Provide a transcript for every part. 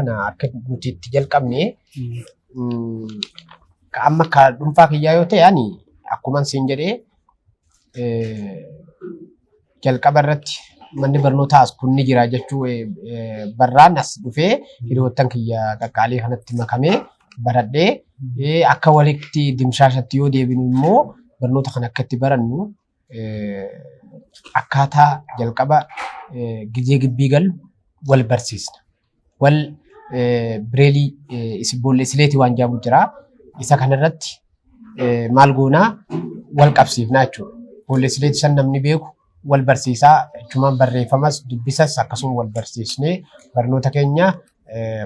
Kana akka nuti itti jalqabne amma akka dhuunfaa kiyyaa yoo ta'e ani akkuma siin jedhee jalqaba irratti manni barnootaa as kun ni jira jechuu barraan as dhufee hiriyoottan kiyya qaqqaalii kanatti makamee baradhee akka walitti dimshaashatti yoo deebinu immoo barnoota kana akka itti barannu akkaataa jalqaba gizee gibbii galu wal barsiisna. Wal bireelii boollee sileetii waan jedhamu jira. Isa kanarratti maal goonaa wal qabsiifnaa jechuudha. Boollee sileetii san namni beeku wal barsiisaa jechumaan barreeffamas dubbisas akkasuma wal barsiisnee barnoota keenya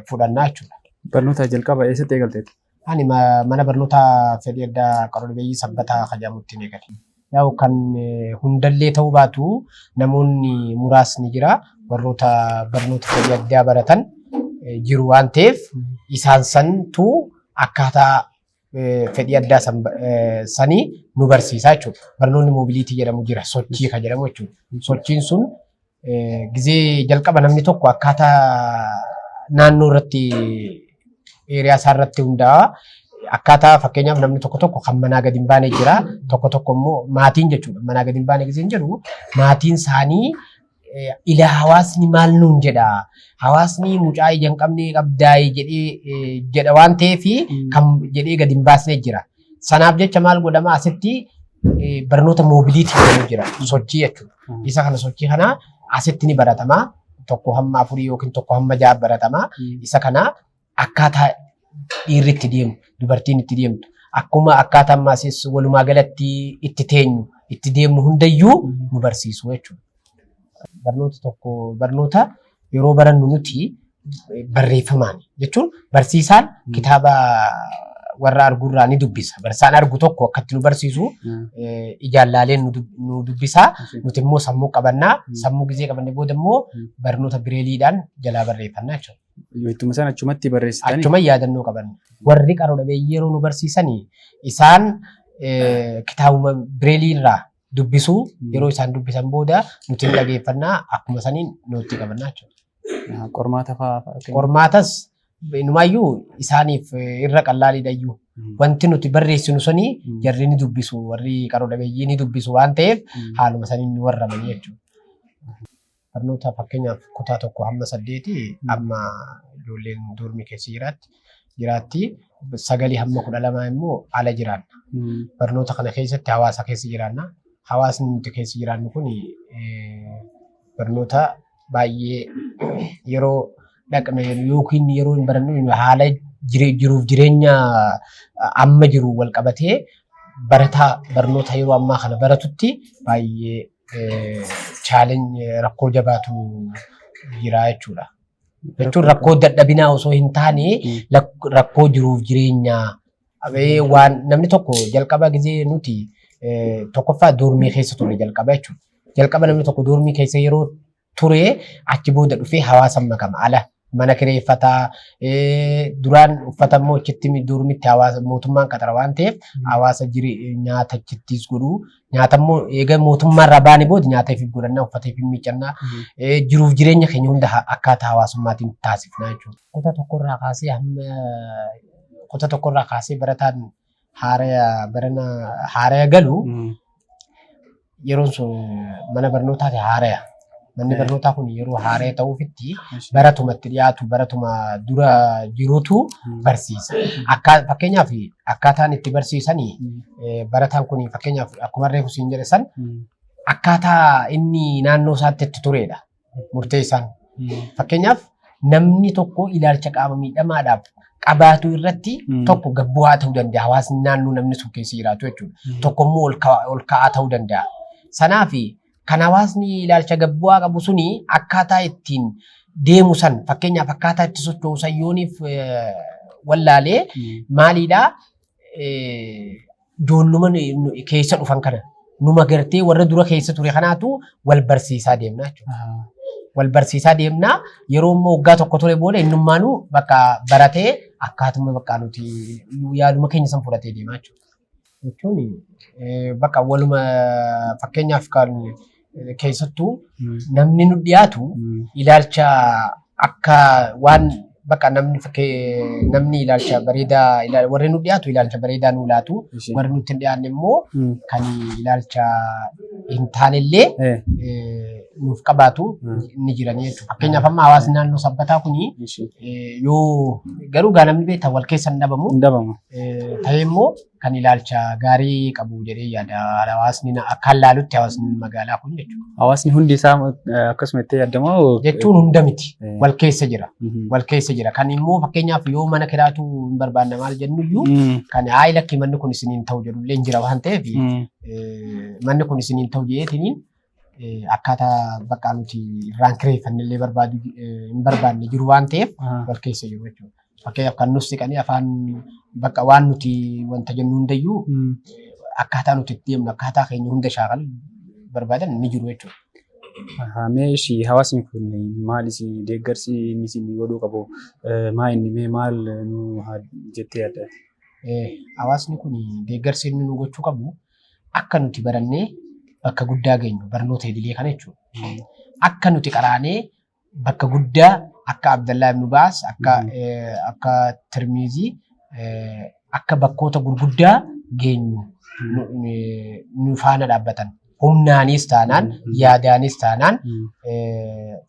fudhannaa jechuudha. Barnoota jalqaba eessatti eegalteeti? Ani mana barnootaa fedhii addaa qaroo dhabeeyyii Sabbataa jedhamutti eegale. Yaa'u kan hundallee ta'uu baatu namoonni muraasni jira warroota barnoota fedhii addaa baratan jiru waan ta'eef isaan santu akkaataa fedhii addaa sanii nu barsiisaa jechuudha. Barnoonni moobiliitii jedhamu jira sochii kan jedhamu jechuudha. Sochiin sun gizee jalqaba namni tokko akkaataa naannoo irratti eeriyaa isaa irratti hundaa'a. Akkaataa fakkeenyaaf namni tokko tokko kan manaa gadi hin baane jira. Tokko tokko immoo maatiin jechuudha. Manaa gadi hin baane gizeen jedhu maatiin isaanii ila hawaasni maal nuun jedha. Hawaasni mucaa ija hin qabne qabdaa'e jedhee jedha waan ta'eef kan jedhee gadi hin baasne jira. Sanaaf jecha maal godhama asitti barnoota moobiliitii jedhamu jira. Sochii jechuudha. Isa kana sochii kana asitti ni baratama. Tokko hamma afurii yookiin tokko hamma ja'a baratama. Isa kana akkaataa dhiirri itti deemu, dubartiin itti deemtu, akkuma akkaataa ammaas walumaa galatti itti teenyu, itti deemnu hundayyuu nu barsiisu jechuudha. Barnoota tokko barnoota yeroo barannu nuti barreeffamaan jechuun barsiisaan kitaaba warra arguurraa ni dubbisa. Barsiisaan argu tokko akkatti nu barsiisu ijaan laaleen nu dubbisa. Nuti immoo sammuu qabannaa. Sammuu gizee qabanne booda immoo barnoota bireeliidhaan jalaa barreeffannaa jechuudha. Ittuma isaan achumatti barreessitanii? Achuma yaadannoo qabanna. Warri qaroo dhabeeyyii yeroo nu barsiisanii isaan kitaabuma bireeliirraa dubbisuu yeroo isaan dubbisan booda nuti hin dhageeffannaa akkuma saniin nutti qabannaa jechuudha. Qormaata fa'aa. Qormaatas inumaayyuu isaaniif irra qallaaliidhayyuu. Wanti nuti barreessinu suni jarri ni dubbisu warri qaroo dhabeeyyii ni dubbisu waan ta'eef haaluma saniin nu warramanii jechuudha. Barnoota fakkeenyaaf kutaa 1 hamma 8 amma ijoolleen doormii keessa jiraatti. 9 hamma 12 immoo ala jiraanna. Barnoota kana keessatti hawaasa keessa jiraanna. Hawaasni nuti keessa jiraannu kun barnoota baay'ee yeroo dhaqne yookiin yeroo hin barannu haala jiruuf jireenya amma jiru wal qabatee barataa barnoota yeroo ammaa kana baratutti baay'ee challenge rakkoo jabaatu jira jechuudha. Jechuun rakkoo dadhabinaa osoo hin taane rakkoo jiruuf jireenyaa waan namni tokko jalqaba gizee nuti tokkoffaa doormii keessa ture jalqaba jechuudha. Jalqaba namni tokko doormii keessa yeroo ture achi booda dhufee hawaasa makama ala mana kireeffataa duraan uffata immoo achitti doormitti hawaasa mootummaan qaxara waan ta'eef hawaasa nyaata achittis godhu nyaata immoo eega mootummaarraa baane booda nyaata ifi godhannaa uffata ifi miiccannaa jiruuf jireenya keenya hunda akkaataa hawaasummaatiin taasifnaa jechuudha. Kutaa tokkorraa kaasee hamma kutaa tokkorraa kaasee barataan haaraya barana haaraya galu yeroon sun mana barnootaati haaraya. Manni barnootaa kun yeroo haaraya ta'uufitti baratuma itti dhiyaatu baratuma dura jirutu barsiisa. Akka fakkeenyaaf akkaataan itti barsiisanii barataan kun fakkeenyaaf akkuma reefu siin jedhe san akkaataa inni naannoo isaatti itti turedha murteessaan. Fakkeenyaaf namni tokko ilaalcha qaama miidhamaadhaaf qabaatu irratti tokko gad bu'aa ta'uu danda'a. Hawaasni naannoo namni sun keessa jiraatu jechuudha. Tokko immoo ol ka'aa ta'uu danda'a. Sanaaf kan hawaasni ilaalcha gad bu'aa qabu suni akkaataa ittiin deemu san fakkeenyaaf akkaataa itti socho'u san yooniif wallaalee maaliidhaa ijoolluma keessa dhufan kana numa gartee warra dura keessa ture kanaatu wal barsiisaa deemna jechuudha. Wal barsiisaa deemna yeroo immoo waggaa tokko ture booda innummaanuu bakka baratee akkaatuma bakka nuti yaaduma keenya san fudhatee deema jechuudha. Jechuun bakka waluma fakkeenyaaf kan keessattuu namni nu dhiyaatu ilaalcha akka waan Bakka namni fakkee namni ilaalcha bareedaa warri nu dhiyaatu ilaalcha bareedaa nu laatu. Warri nutti hin dhiyaanne immoo kan ilaalcha hin taanellee nuuf qabaatu ni jiranii jechuudha. Fakkeenyaaf amma hawaasni naannoo sabbataa kuni yoo garuu gaa namni beektaa wal keessa hin dhabamu. Hin dhabamu. Ta'ee immoo kan ilaalcha gaarii qabu jedhee yaada. Hawaasni akka laalutti hawaasni magaalaa kun jechuudha. Hawaasni hundi isaa akkasuma itti yaadamoo? Jechuun hunda miti. Wal keessa jira. Wal keessa jira. Kan immoo fakkeenyaaf yoo mana kiraatu hin barbaanne maal jennuyyuu kan hayi lakki manni kun isiniin ta'u jedhullee hin jira waan ta'eef manni kun isiniin ta'u jedheetiniin akkaataa bakka nuti irraan kireeffannellee barbaadu hin barbaanne jiru waan ta'eef wal keessa jiru jechuudha. Fakkeenyaaf kan nus siqanii afaan bakka waan nuti wanta jennu hundayyuu akkaataa nuti itti deemnu akkaataa keenya hunda shaakal barbaadan ni jiru jechuudha. Mee ishii hawaasni kun maal isin deeggarsi inni isin godhuu qabu maa inni mee maal nu jettee yaadda? Hawaasni kun deeggarsi inni nu gochuu qabu akka nuti barannee bakka guddaa geenyu barnoota idilee kana jechuudha. Akka nuti qaraanee bakka guddaa akka Abdallaa ibn Baas akka Tirmiizii akka bakkoota gurguddaa geenyu nu faana dhaabbatan. Humnaanis taanaan yaadaanis taanaan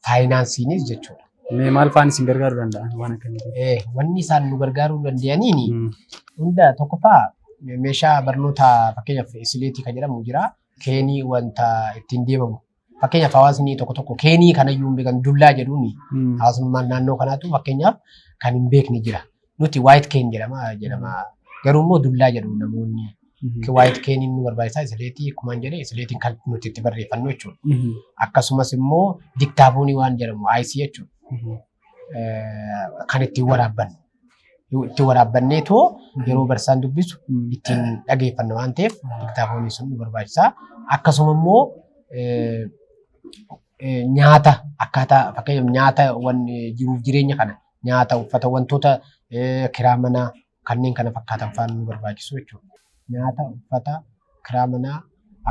faayinaansiinis jechuudha. Mee maal faan isin gargaaruu danda'an waan akkamiiti? Wanni isaan nu gargaaruu danda'aniin hunda tokkoffaa meeshaa barnoota fakkeenyaaf isileetii kan jedhamu jira. Keenii wanta ittiin deemamu. Fakkeenyaaf hawaasni tokko tokko keenii kanayyuu hin beekan dullaa jedhuun hawaasummaan naannoo kanaatu fakkeenyaaf kan hin beekne jira. Nuti white cane jedhama. Garuu immoo dullaa jedhu namoonni. White canein nu barbaachisaa isileetii akkumaan jedhe isileetiin kan nuti itti barreeffannu jechuudha. Akkasumas immoo diktaafoonii waan jedhamu IC jechuudha. Kan ittiin waraabbannu. Ittiin waraabbannee too yeroo barsiisaan dubbisu ittiin dhageeffanna waan ta'eef diktaafoonii sun nu barbaachisaa. Akkasuma immoo nyaata akkaataa fakkeenyaaf nyaata jiruuf jireenya kana nyaata uffata wantoota kiraa manaa kanneen kana fakkaatan fa'aa nu barbaachisu jechuudha. Nyaata uffata kiraa manaa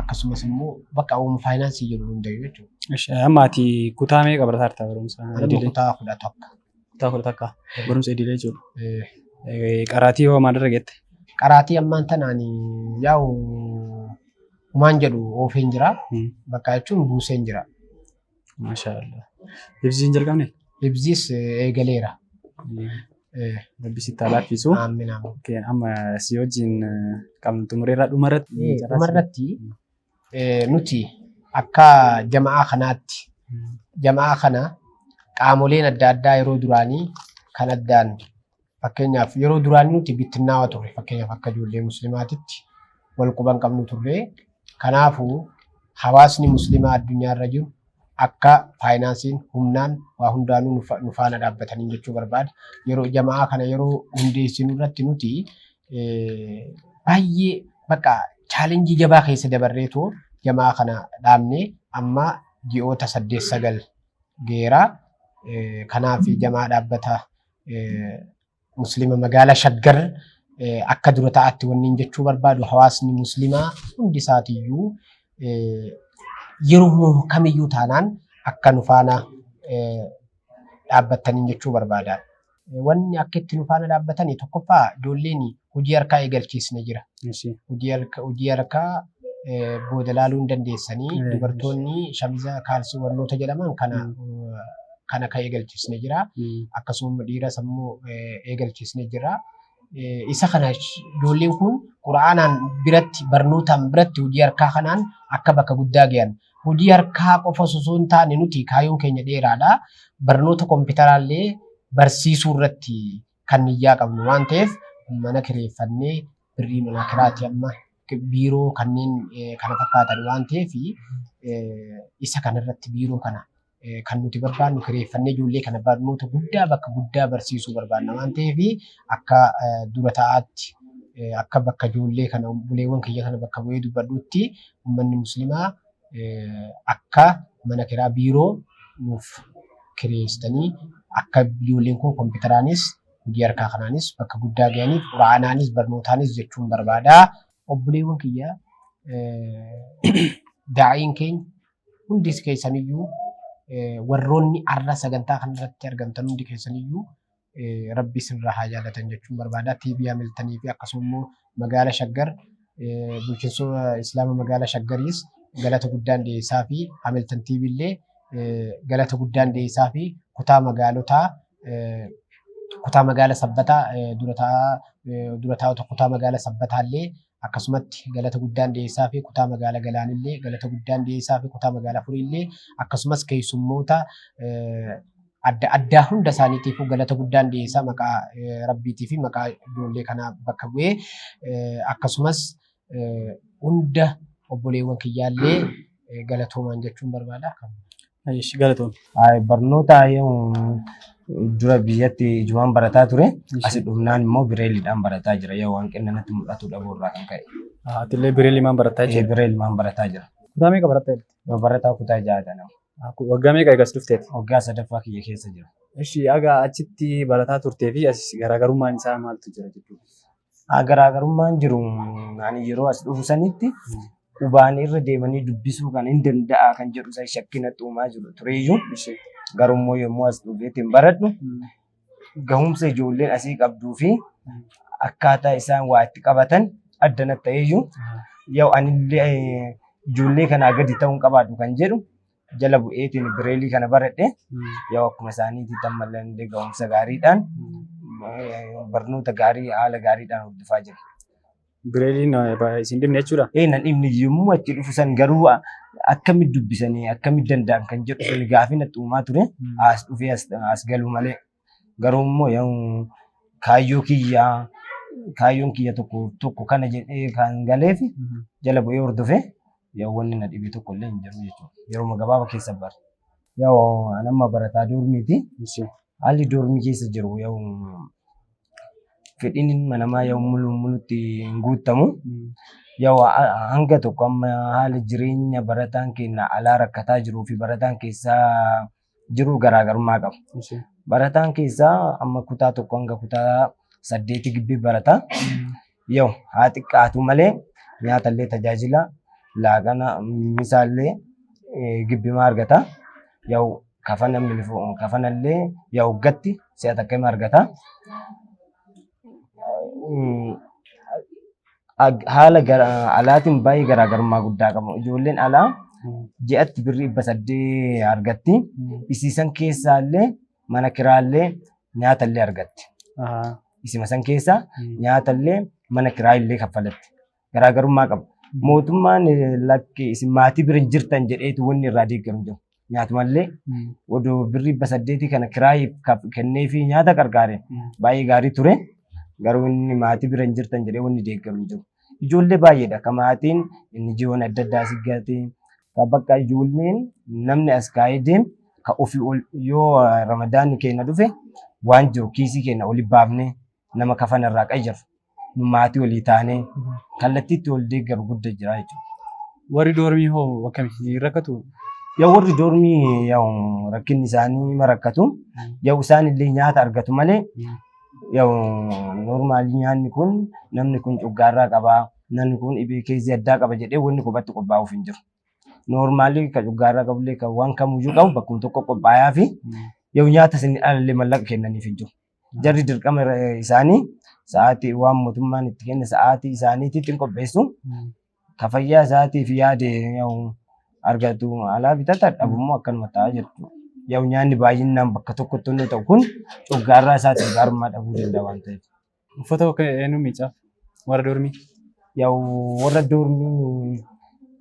akkasumas immoo bakka uuma faayinaansii jedhu hundayyuu jechuudha. Amma ati kutaa meeqa barataa jirta barumsa? Amma kutaa 11. Kutaa 11 barumsa idilee jechuudha. Qaraatii hoo maalirra geette? Qaraatii ammaan tanaan yaa'u humaan jedhu oofeen jira. Bakka jechuun buuseen jira. Maashaallah. Hibzii hin jalqabne? Hibziis eegaleera. Rabbi sitti haa laaffisu. Amiin amiin. Amma si wajjin qabnu xumureerraa dhumarratti. Dhumarratti nuti akka jama'aa kanaatti jama'aa kana qaamoleen adda addaa yeroo duraanii kan addaan fakkeenyaaf yeroo duraanii nuti bittinnaawaa turre fakkeenyaaf akka ijoollee musliimaatitti wal quban qabnu turre. Kanaafuu hawaasni musliimaa addunyaarra jiru akka faayinaansiin humnaan waa hundaanuu nu faana dhaabbatanii jechuu barbaada. Yeroo jama'aa kana yeroo hundeessinu irratti nuti baay'ee bakka chaalenjii jabaa keessa dabarreetoo jama'aa kana dhaabne amma ji'oota 8-9 geera. Kanaaf jamaa dhaabbata Musliima magaalaa Shaggar akka dura ta'aatti wanni jechuu barbaadu hawaasni musliimaa hundi isaatiiyyuu yeroo kamiyyuu taanaan akka nu faana dhaabbataniin jechuu barbaada. Wanni akka itti nu faana dhaabbatanii tokkoffaa ijoolleen hojii harkaa eegalchiisne jira. Hojii harkaa booda laaluu hin dandeessanii dubartoonni shamiza kaalsii wannoota jedhaman kana kan eegalchiisne jira. Akkasuma dhiira sammuu eegalchiisne jira. Isa kana ijoolleen kun quraanaan biratti barnootaan biratti hojii harkaa kanaan akka bakka guddaa gahan. Hojii harkaa qofa osoo hin taane nuti kaayyoon keenya dheeraadha. Barnoota kompiitaraallee barsiisuu irratti kan niyyaa qabnu waan ta'eef mana kireeffannee birrii mana kiraati amma biiroo kanneen kana fakkaatan waan ta'eef isa kanarratti biiroo kana kan nuti barbaannu kireeffannee ijoollee kana barnoota guddaa bakka guddaa barsiisuu barbaanna waan ta'eef akka dura taa'aatti akka bakka ijoollee kana buleewwan kiyya kana bakka bu'ee dubbadhutti uummanni musliimaa akka mana kiraa biiroo nuuf kireessitanii akka ijoolleen kun kompiitaraanis hojii harkaa kanaanis bakka guddaa gahaniif quraanaanis barnootaanis jechuun barbaada. Obboleewwan kiyya daa'iin keenya hundi keessaniyyuu warroonni har'a sagantaa kanarratti argamtan hundi keessaniyyuu Rabbi isinirraa haa jaalatan jechuun barbaada. TV Hamiltanii fi akkasuma immoo magaala Shaggar bulchiinsa Islaama magaala Shaggariis galata guddaan dhiyeessaa fi Hamiltan TV illee galata guddaan dhiyeessaa fi kutaa magaalotaa kutaa magaala Sabbataa dura taa'ota kutaa magaala Sabbataa illee akkasumatti galata guddaan dhiyeessaa fi kutaa magaala Galaan illee galata guddaan dhiyeessaa fi kutaa magaala Furii illee akkasumas keessummoota adda addaa hunda isaaniitiifuu galata guddaan dhiyeessaa maqaa Rabbiitii fi maqaa ijoollee kanaa bakka bu'ee akkasumas hunda obboleewwan kiyyaallee galatoomaan jechuun barbaada. Ishi galatoom. Barnoota dura biyyatti ijumaan barataa ture. Asi dhufnaan immoo bireeliidhaan barataa jira. Yoo hanqina natti mul'atu dhabuu irraa kan ka'e. Atillee bireeliimaan barataa jira. Bireeliimaan barataa jira. Kutaa meeqa barataa jirti? Yoo barataa kutaa ja'a nama. Waggaa meeqa eegas dhufteeti? Waggaa sadaffaa kiyya keessa jira. Ishi aga achitti barataa turtee fi as garaagarummaan isaa maaltu jira jechuudha? Garaagarummaan jiru ani yeroo as dhufu sanitti qubaan irra deemanii dubbisuu kan hin danda'a kan jedhu san shakkina uumaa jiru tureyyuu. Garuu immoo yommuu as dhufeetiin baradhu gahumsa ijoolleen asii qabduu fi akkaataa isaan waa itti qabatan addana ta'eyyuu yoo anillee ijoollee kanaa gadi ta'uun qabaadhu kan jedhu jala bu'eetiin bireelii kana baradhe yoo akkuma isaaniitti ammallee gahumsa gaariidhaan barnoota gaarii haala gaariidhaan hordofaa jira. Bireeliin isin dhibne jechuudha? Ee nan dhibne yommuu achi dhufu san garuu akkamitti dubbisanii akkamitti danda'an kan jedhu sun gaafii natti uumaa ture as dhufee as galuu malee. Garuu immoo kaayyoo kiyyaa kaayyoon kiyya tokko tokko kana jedhee kan galeef jala bu'ee hordofee yoo wanni na dhibe tokko illee hin jiru jechuudha. Yeroo gabaabaa keessa bare. Yoo an amma barataa doormiiti. Haalli doormii keessa jiru yoo fedhiin ilma namaa yoo mulu mulutti hin guutamu. Yoo hanga tokko amma haala jireenya barataan keenya alaa rakkataa jiruu fi barataan keessaa jiru garaagarummaa qaba. Barataan keessaa amma kutaa tokko hanga kutaa saddeeti gibbii barata. Yoo haa xiqqaatu malee nyaata illee tajaajila laaqana misaallee gibbimaa argata. Yoo kafana kafanallee yoo waggatti si'a takka hima argata. Haala alaatiin baay'ee garaagarummaa guddaa qabu. Ijoolleen alaa ji'atti birrii 800 argatti. Isiisan keessaallee mana kiraallee nyaatallee argatti. Isima san keessaa nyaatallee mana kiraallee kaffalatti. Garaagarummaa qaba. Mootummaan lakki isin maatii bira hin jirtan jedheetu wanni irraa deeggaru hin jiru. Nyaatumallee odoo birrii 800 kana kiraayiif kenneefii nyaata qarqaare baay'ee gaarii ture. Garuu inni maatii bira hin jirtan jedhee wanni deeggaru hin jiru. Ijoollee baay'eedha. Kan maatiin inni ji'oon adda addaa si gate. Kan bakka ijoolleen namni as kaa'ee deemu kan ofii ol yoo ramadaanni keenya dhufe waan jiru kiisii keenya oli baafnee nama kafana irraa qayyaru nu maatii olii taanee kallattiitti ol deeggaru guddaa jira jechuudha. Warri doormii hoo akkami rakkatu? Yoo warri doormii yoo rakkinni isaanii ma rakkatu yoo isaan illee nyaata argatu malee yoo noormaalii nyaanni kun namni kun cuggaarraa qabaa namni kun dhibee keessi addaa qaba jedhee wanni kophatti qophaa'uuf hin jiru. Noormaalii kan cuggaarraa qabullee kan waan kamiyyuu qabu bakkuma tokko qophaa'aa fi yoo nyaata isin alallee mallaqa kennaniif hin jiru. Jarri dirqama isaanii sa'aatii waan mootummaan itti kenne sa'aatii isaaniititti hin qopheessu. Ka fayyaa isaatiif yaade argatu alaa bitata dhabummoo akkanuma ta'aa jirtu. Yoo nyaanni baay'inaan bakka tokkotti inni ta'u kun cuggaarraa isaatiif gaarummaa dhabuu danda'a waan ta'eef. Uffata eenyu miicaaf? Warra doormii? Yoo warra doormii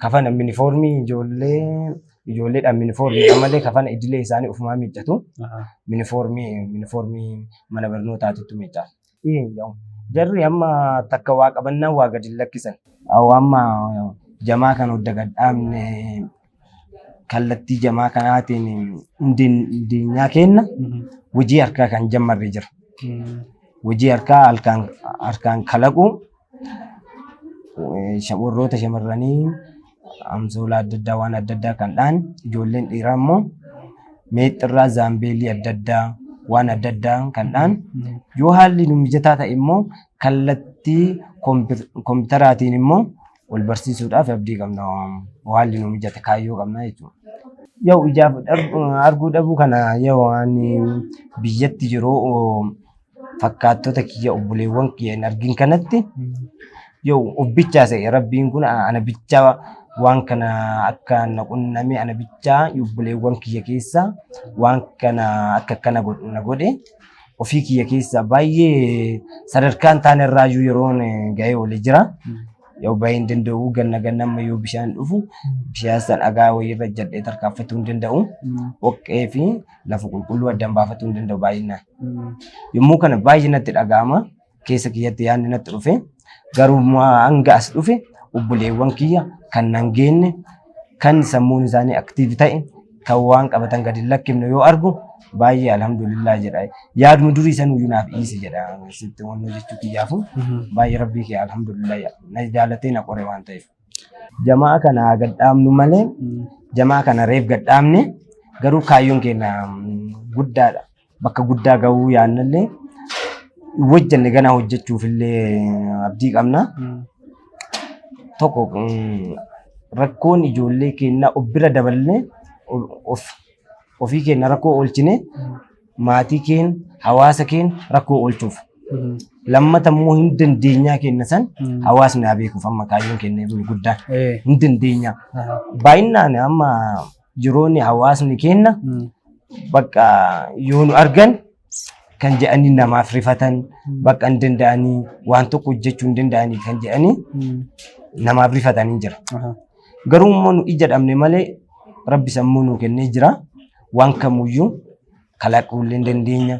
kafana minifoormii ijoollee ijoolleedhaan minifoormii malee kafana idilee isaanii ofumaa miiccatu. Minifoormii mana barnootaatitti miicca. Jarri amma takka waa qabannaan waa gadi hin lakkisan. Amma jamaa kana hodda gad dhaabne kallattii jamaa kanaatiin hundeenyaa kenna hojii harkaa kan jammarre jira. Hojii harkaa harkaan kalaquu warroota shamarranii amsoolaa adda addaa waan adda addaa kan dhaan ijoolleen dhiiraa immoo meexxirraa zaambeelii adda addaa waan adda addaa kan dhaan yoo haalli nu mijataa ta'e immoo kallattii kompiitaraatiin immoo wal barsiisuudhaaf abdii qabna haalli nu mijate kaayyoo qabna jechuudha. Yoo ijaaf arguu dhabuu kana yoo waan biyyatti jiru Fakkaattota kiyya, obboleewwan kiyya hin argin kanatti yoo of bichaa se'e, Rabbiin kun ana bichaa waan kana akka na qunname, ana bichaa obboleewwan kiyya keessaa waan kana akka akkana na godhe, ofii kiyya keessaa baay'ee sadarkaan taane irraayyuu yeroon ga'ee olee jira. Yoo bahee hin danda'u, ganna ganna amma yoo bishaan dhufu bishaan san dhagaa wayiirra jedhee tarkaanfachuu hin danda'u. Dhoqqee fi lafa qulqulluu addaan baafachuu hin danda'u baay'inaan. Yommuu kana baay'ee natti dhaga'ama. Keessa kiyyatti yaadni natti dhufe. Garuu hanga as dhufe obboleewwan kiyya kan nan geenne, kan sammuun isaanii active ta'e, kan waan qabatan gadi hin lakkifne yoo argu baay'ee alhamdulillah jedha. Yaaduma durii sanuyyuu naaf dhiise jedha, sitti wannoo jechuu kiyyaafu baay'ee Rabbii kee alhamdulillah na jaalatee na qore waan ta'eef. Jamaa kana gad dhaabnu malee, jamaa kana reef gad dhaabne, garuu kaayyoon keenya guddaadha. Bakka guddaa gahuu yaadnallee hojjenne, ganaa hojjechuuf illee abdii qabna. Tokko, rakkoon ijoollee keenyaa of bira daballee of ofii keenya rakkoo oolchine, maatii keenya, hawaasa keenya rakkoo oolchuuf. Lammata immoo hin dandeenyaa keenya san hawaasni haa beekuuf amma kaayyoon keenya inni guddaan hin dandeenyaa. Baay'inaan amma yeroonni hawaasni keenya bakka yoo nu argan kan jedhanii namaaf rifatan, bakka hin danda'anii, waan tokko hojjechuu hin danda'anii kan jedhanii namaaf rifatanii jira. Garuu immoo nu ija dhabne malee Rabbi sammuu nuu kennee jira. Waan kamuyyuu kalaquu illee hin dandeenya.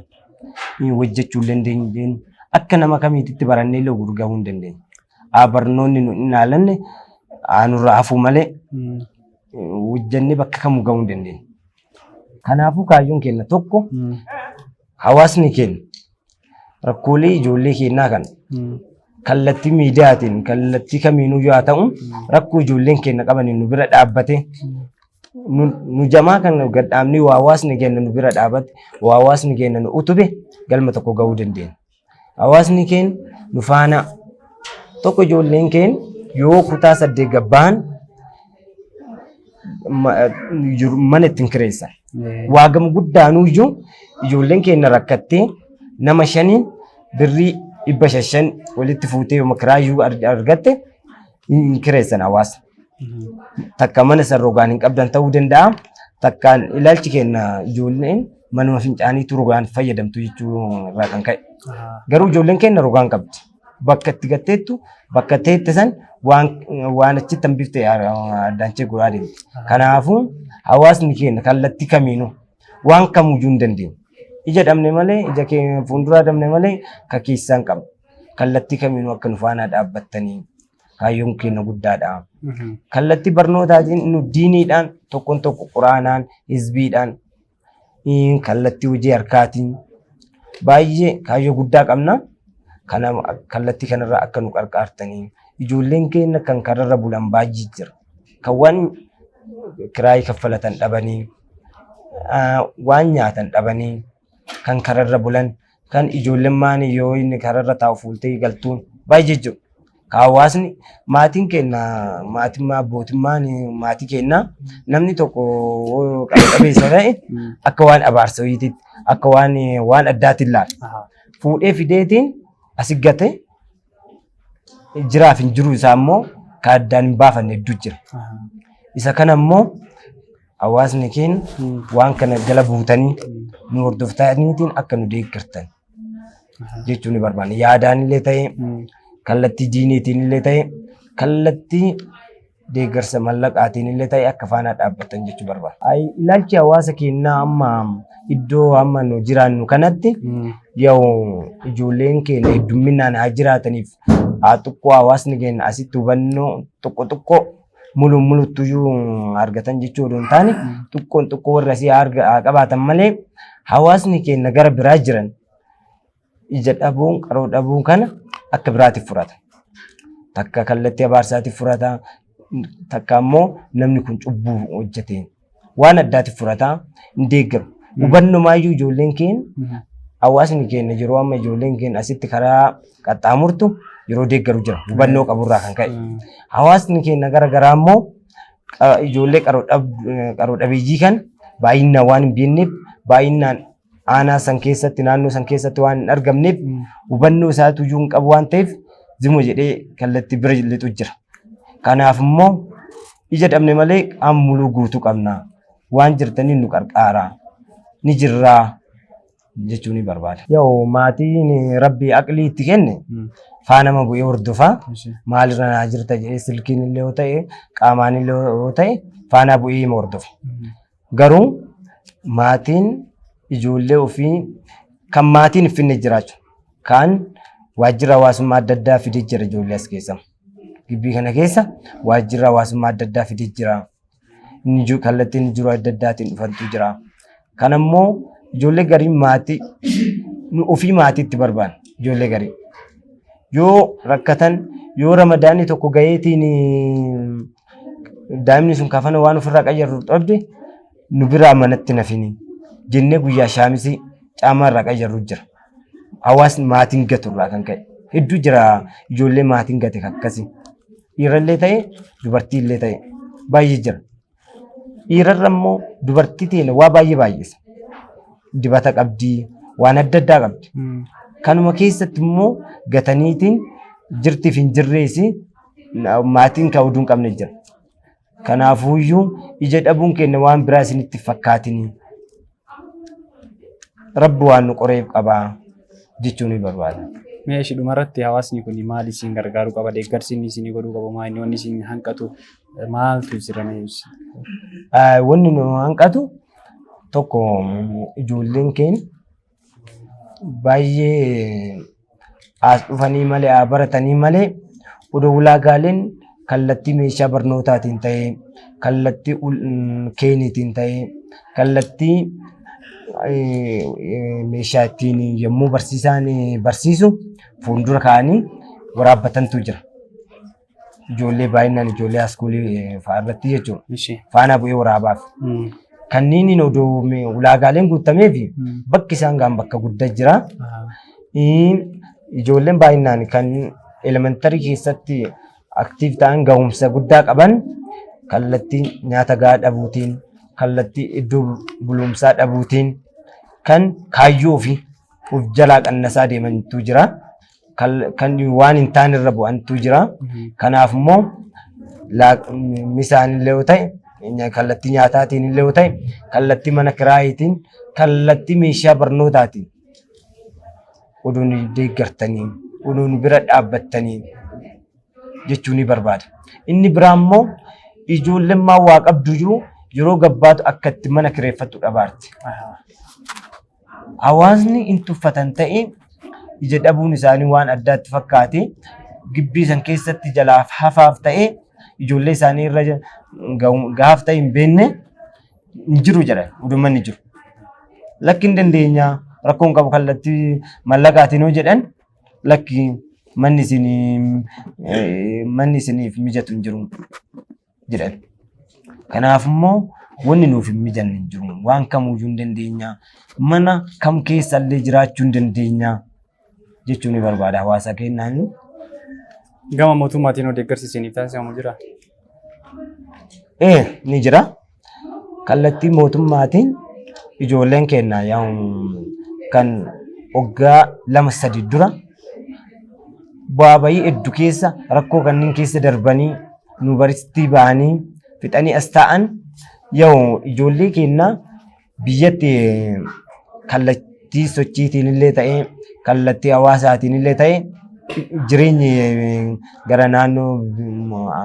Hojjechuu illee hin dandeenya. Akka nama kamiititti barannee illee gurguruu hin dandeenya. Haa barnoonni nu hin ilaalanne, haa nurraa hafuu malee hojjennee bakka kamuu gahuu hin dandeenya. Kanaafuu kaayyoon keenya tokko, hawaasni keenya rakkoolee ijoollee keenyaa kana kallattii miidiyaatiin, kallattii kamiinuu yoo haa ta'u, rakkoo ijoolleen keenya qabaniin nu bira dhaabbate, nu jamaa kan gad dhaabnee, waa hawaasni keenya nu bira dhaabbate, waa hawaasni keenya nu utube, galma tokko gahuu dandeenya. Hawaasni keenya nu faana tokko, ijoolleen keenya yoo kutaa 8 gabbaan mana ittiin kireessan. Waagama guddaanuyyuu ijoolleen keenya rakkattee nama shaniin birrii 500 walitti fuutee yoo kiraayyuu argatte hin kireessan hawaasa. Takka mana san rogaan hin qabdan ta'uu danda'a. Takkaan ilaalchi keenya ijoolleen manuma fincaaniitu rogaan fayyadamtu jechuu irraa kan ka'e. Garuu ijoolleen keenya rogaan qabdi. Bakka itti gatteettu, bakka teette san waan achitti hambifte addaan godhaa deemti. Kanaafuu hawaasni keenya kallattii kamiinuu waan kamuyyuu hin dandeenye. Ija dhabne malee, ija keenya fuulduraa dhabne malee ka keessaa hin qabnu. Kallattii kamiinuu akka nu faana dhaabbattanii kaayyoon keenya guddaadha. Kallattii barnootaatiin nu diiniidhaan tokkoon tokko quraanaan, hizbiidhaan, kallattii hojii harkaatiin baay'ee kaayyoo guddaa qabna. Kana kallattii kanarraa akka nu qarqaartanii, ijoolleen keenya kan kararra bulan baay'ee jira. Kan waan kiraayii kaffalatan dhabanii, waan nyaatan dhabanii kan kararra bulan, kan ijoolleen maanii yoo inni kararra taa'u fuultee galtuun baay'ee jiru. Hawaasni maatiin keenya, maatiin abbootummaan maatii keenya, namni tokko qaba qabeessa ta'e akka waan abaarsa wayiititti, akka waan addaatiin ilaala. Fuudhee fideetiin asi gate, jiraaf hin jiru isaa immoo kan addaan hin baafanne hedduu jira. Isa kana immoo hawaasni keenya waan kana jala buutanii nu hordoftaniitiin akka nu deeggartan jechuu ni barbaanna. Yaadaan illee ta'e, kallattii diiniitiin illee ta'e, kallattii deeggarsa mallaqaatiin illee ta'e akka faana dhaabbatan jechuu barbaada. Ilaalchi hawaasa keenyaa amma iddoo amma nu jiraannu kanatti yoo ijoolleen keenya heddumminaan haa jiraataniif, haa xiqqoo hawaasni keenya asitti hubannoo xiqqoo xiqqoo mulu muluttuyyuu argatan jechuu odoo hin taane, xiqqoon xiqqoo warra asii haa qabaatan malee, hawaasni keenya gara biraa jiran ija dhabuun, qaroo dhabuun kana akka biraatiif furata. Takka kallattii abaarsaatiif furata. Takka immoo namni kun cubbuu hojjete waan addaatiif furata, hin deeggaru. Hubannumaayyuu ijoolleen keenya, hawaasni keenya yeroo amma ijoolleen keenya asitti karaa qaxxaamurtu yeroo deeggaru jira. Hubannoo qaburraa kan ka'e. Hawaasni keenya gara garaa immoo ijoollee qaroo dhabeeyyii kan baay'inaan waan hin beekneef baay'inaan Aanaa san keessatti, naannoo san keessatti waan hin argamneef, hubannoo isaatu iyyuu hin qabu waan ta'eef, zimo jedhee kallattii bira lixu jira. Kanaaf immoo ija dhabne malee qaama muluu guutuu qabna. Waan jirtaniin nu qarqaaraa. Ni jirraa jechuu ni barbaada. Yoo maatiin Rabbi aqlii itti kenne faanama bu'ee hordofaa. Maalirra naa jirta jedhee silkiin illee yoo ta'e, qaamaan illee yoo ta'e, faanaa bu'ee hima hordofa. Garuu maatiin ijoollee ofii kan maatiin hin finne jiraachuu kaan waajjira hawaasummaa adda addaa fidee jira ijoollee as keessa. Gibbii kana keessa waajjira hawaasummaa adda addaa fidee jira. Inni jiru kallattiin jiru adda addaatiin dhufantu jira. Kan ammoo ijoollee gariin maatii nu ofii maatiitti barbaanna ijoollee garii. Yoo rakkatan, yoo ramadaanni tokko gaheetiin daa'imni sun kafana waan ofirraa qayyarru dhabde, nu biraa manatti nafini jennee guyyaa shaamisii caamaa irraa qayyarru jira. Hawaasni maatiin gatu irraa kan ka'e hedduu jira, ijoollee maatiin gate akkasii. Dhiirallee ta'e, dubartiillee ta'e, baay'ee jira. Dhiirarra immoo dubartii ta'e waa baay'ee baay'isa. Dibata qabdii, waan adda addaa qabdi. Kanuma keessatti immoo gataniitiin jirtiif hin jirrees maatiin kan oduu hin qabne jira. Kanaafuuyyuu ija dhabuun keenya waan biraa isinitti fakkaatinii. Rabbi waan nu qoreef qabaa jechuu ni barbaada. Mee ishii dhumarratti hawaasni kun maal isin gargaaruu qaba? Deeggarsi inni isinii godhuu qabu maal? Inni wanni isin hanqatu maaltu jira mee ibsi? Wanni nu hanqatu tokko, ijoolleen keenya baay'ee as dhufanii malee, haa baratanii malee, odoo ulaagaaleen kallattii meeshaa barnootaatiin ta'ee, kallattii keeniitiin ta'ee, kallattii meeshaa ittiin yommuu barsiisaan barsiisu fuuldura kaa'anii waraabbatantu jira. Ijoollee baay'inaan ijoollee askuulii fa'aa irratti jechuudha. Faana bu'ee waraabaaf. Kanneen odoo ulaagaaleen guutameef bakki isaan ga'an bakka guddaa jira. Ijoolleen baay'inaan kan elementarii keessatti active ta'an, gahumsa guddaa qaban, kallattii nyaata gahaa dhabuutiin, kallattii iddoo bulumsaa dhabuutiin kan kaayyoo fi of jalaa qannasaa deemantu jira. Kan waan hin taane irra bu'antu jira. Kanaaf immoo misaan illee yoo ta'e, kallattii nyaataatiin illee yoo ta'e, kallattii mana kiraayitiin, kallattii meeshaa barnootaatiin oduu nu deeggartanii, oduu nu bira dhaabbattanii jechuu ni barbaada. Inni biraa immoo ijoolleen maa waa qabdu jiru yeroo gabbaatu akka itti mana kireeffattu dhabaarti. Hawaasni hin tuffatan ta'e, ija dhabuun isaanii waan addaatti fakkaate, gibbii san keessatti jalaaf hafaaf ta'e, ijoollee isaanii irra gahaaf ta'e hin beekne hin jiru jedha udumanni jiru. Lakki, hin dandeenya, rakkoon qabu, kallattii mallaqaatiin yoo jedhan, lakki, manni isiniif mijatu hin jiru jedhan. Kanaaf immoo wanni nuuf hin mijanne hin jiru. Waan kamuyyuu hin dandeenya. Mana kam keessa illee jiraachuu hin dandeenya jechuu ni barbaada hawaasa keenyaan. Gama mootummaatiin hoo deeggarsi isiniif taasifamu jira? Ee, ni jira. Kallattii mootummaatiin ijoolleen keenya kan waggaa 2-3 dura bu'aa bayii hedduu keessa, rakkoo kanneen keessa darbanii yuunivarsiitii ba'anii fixanii as taa'an, yoo ijoollee keenya biyyatti kallattii sochiitiin illee ta'ee, kallattii hawaasaatiin illee ta'e, jireenyi gara naannoo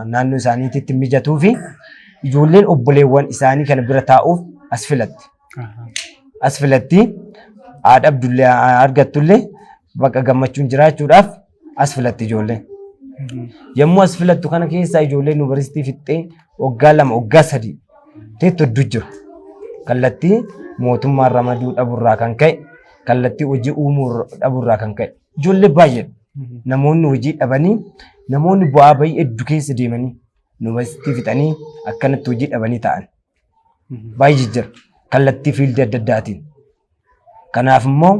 naannoo isaaniititti mijatuu fi ijoolleen obboleewwan isaanii kana bira taa'uuf as filatti. As filatti, haadha abdullee argattullee bakka gammachuun jiraachuudhaaf as filatti ijoolleen. Yommuu as filattu kana keessaa ijoolleen yuunivarsiitii fixxee waggaa 2, waggaa 3 teettu hedduu jiru. Kallattii mootummaan ramaduu dhaburraa kan ka'e, kallattii hojii uumuu dhaburraa kan ka'e ijoollee baay'eedha. Namoonni hojii dhabanii, namoonni bu'aa bayii hedduu keessa deemanii yuunivarsiitii fixanii akkanatti hojii dhabanii ta'an. Baay'ee jira kallattii fiildii adda addaatiin. Kanaaf immoo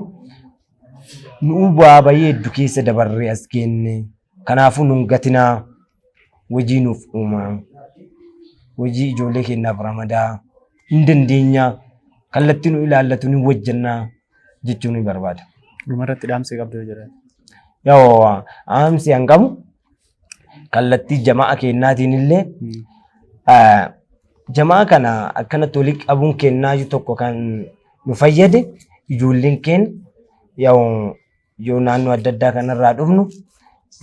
nu bu'aa bayii hedduu keessa dabarree as geenne. Kanaafuu nun gatinaa, hojii nuuf uumaa. Hojii ijoollee keenyaaf ramadaa. Hin dandeenyaa. Kallattii nu ilaallatu ni hojjennaa. Jechuun ni barbaada. Dhumarratti dhaamsa qabdu yoo jiraate. Yoo dhaamsi an qabu kallattii jama'a kennaatiin illee jama'a kana akkanatti walitti qabuun kennaayu tokko kan nu fayyade, ijoolleen keenya yoo naannoo adda addaa kanarraa dhufnu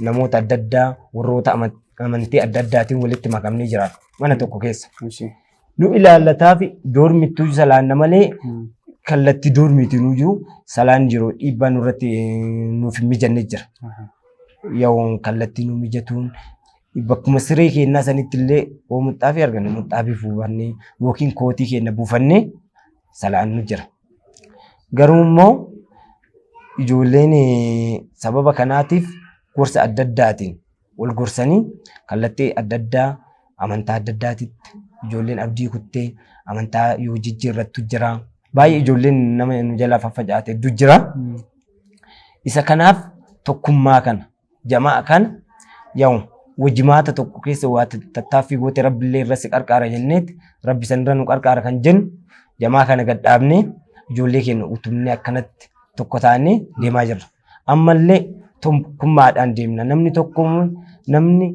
namoota adda addaa warroota amantii adda addaatiin walitti makamnee jiraatu mana tokko keessa. Nu ilaallataa fi doormittuu salaanna malee kallattii doormiitiin iyyuu salaan jiru dhiibbaa nurratti nuuf hin mijanne jira. Yoo kallattii nu mijatuun bakkuma siree keenyaa sanitti illee yoo muxxaafii arganne muxxaafii buufannee yookiin kootii keenya buufannee salaannu jira. Garuu immoo ijoolleen sababa kanaatiif gorsa adda addaatiin wal gorsanii kallattii adda addaa amantaa adda addaatitti ijoolleen abdii kuttee amantaa yoo jijjiirrattu jira. Baay'ee ijoolleen nama nu jalaa faffacaate hedduu jira. Isa kanaaf tokkummaa kana jamaa kana yaa'u wajimaata tokko keessa waa tattaaffii goote rabbillee irra si qarqaara jenneeti rabbi sanirra nu qarqaara kan jennu jamaa kana gad dhaabnee ijoollee keenya utubnee akkanatti tokko taanee deemaa jirra. Ammallee tokkummaadhaan deemna. Namni tokko namni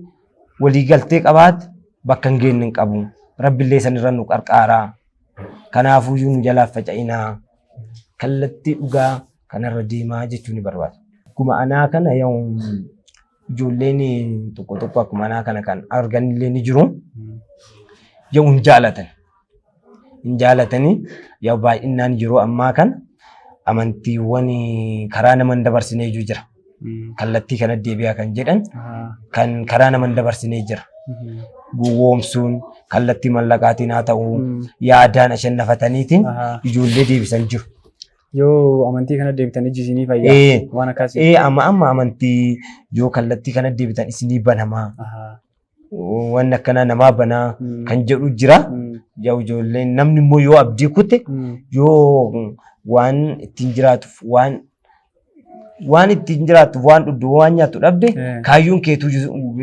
waliigaltee qabaate bakka hin geenye hin qabu. Rabbillee sanirra nu qarqaara. Kanaafuyyuu nu jalaa faca'inaa. Kallattii dhugaa kanarra deemaa jechuun ni barbaada. Akkuma anaa kana ijoolleen tokko tokko akkuma anaa kana kan arganillee ni jiru. Yoo hin jaalatan. Hin jaalatanii yoo baay'inaan yeroo ammaa kana amantiiwwan karaa nama hin dabarsinee iyyuu jira. Kallattii kana deebi'aa kan jedhan kan karaa nama hin dabarsinee jira. Gowwoomsuun kallattii mallaqaatiin haa ta'u yaadaan ashannafataniitiin ijoollee deebisan jiru. Yoo amantii kana deebitan iji isinii fayyaa waan akkasii. Ee, amma amantii yoo kallattii kana deebitan isinii banamaa. Wanni akkanaa namaa banaa kan jedhu jira. Yaa ijoolleen namni immoo yoo abdii kute yoo waan ittiin jiraatuuf waan ittiin jiraattuuf waan dhugdu waan nyaattu dhabde kaayyoon keetuu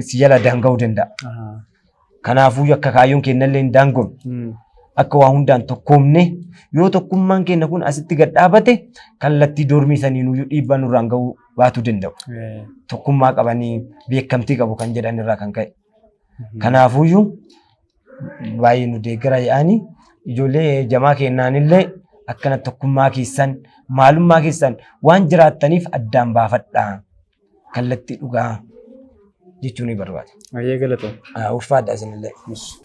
si jala daanga'uu danda'a. Kanaafuu akka kaayyoon keenyallee hin daangofne akka waa hundaan tokkoomne yoo tokkummaan keenya kun asitti gad dhaabate kallattii doormii saniinuyyuu dhiibbaa nurraan ga'uu baatuu danda'u. Tokkummaa qabanii beekamtii qabu kan jedhan irraa kan ka'e. Kanaafuyyuu baay'ee nu deeggara yaa'anii ijoollee jamaa keenyaanillee akkana tokkummaa keessan maalummaa keessan waan jiraattaniif addaan baafadhaa kallattii dhugaa jechuun ni barbaada. Baay'ee galatoom. Ulfaadha isinillee.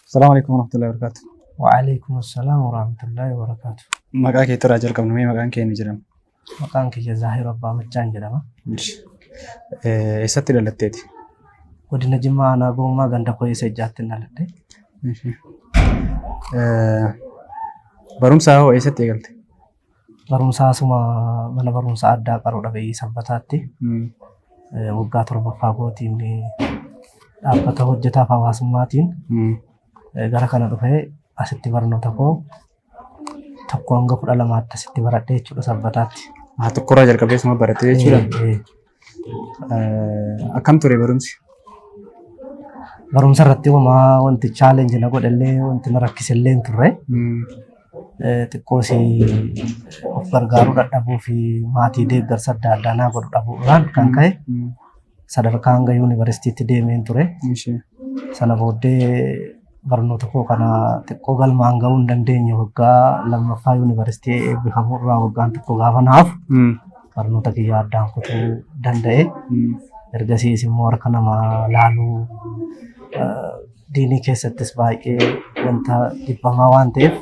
Salaamu alaikum warahmatullahi wabarakatuh. Wa'alaikum assalam warahmatullahi wabarakatuh. Maqaa kee irraa jalqabnu, mee maqaan kee eenyu jedhama? Maqaan kiyya Zaahir Abbaa Machaan jedhama. Eessatti dhalatteeti? Godina Jimmaa Aanaa Goommaa ganda Koyee Ejjaatti dhaladhe. Barumsa hoo eessatti eegalte? Barumsa asuma mana barumsaa addaa qaroo dhabeeyyii Sabbataatti waggaa torbaffaa kootiin dhaabbata hojjetaaf hawaasummaatiin gara kana dhufee asitti barnoota koo 1 hanga 12tti asitti baradhe jechuudha Sabbataatti. Tokkorraa jalqabdee asuma baratte jechuudha. Akkam ture barumsi? Barumsa irratti homaa wanti challenge na godhellee wanti na rakkisellee hin turre. Xiqqoos of gargaaruu dadhabuu fi maatii deeggarsa adda addaa naa godhu dhabuudhaan kan ka'e sadarkaa hanga yuunivarsiitiitti deemeen ture. Sana booddee barnoota koo kana xiqqoo galmaan gahuu hin dandeenye. Waggaa lammaffaa yuunivarsiitii eebbifamuu irraa waggaan tokko gaafa naaf barnoota kiyya addaan kutuu danda'e. Ergasiis immoo harka namaa laaluu diinii keessattis baay'ee wanta dhibbamaa waan ta'eef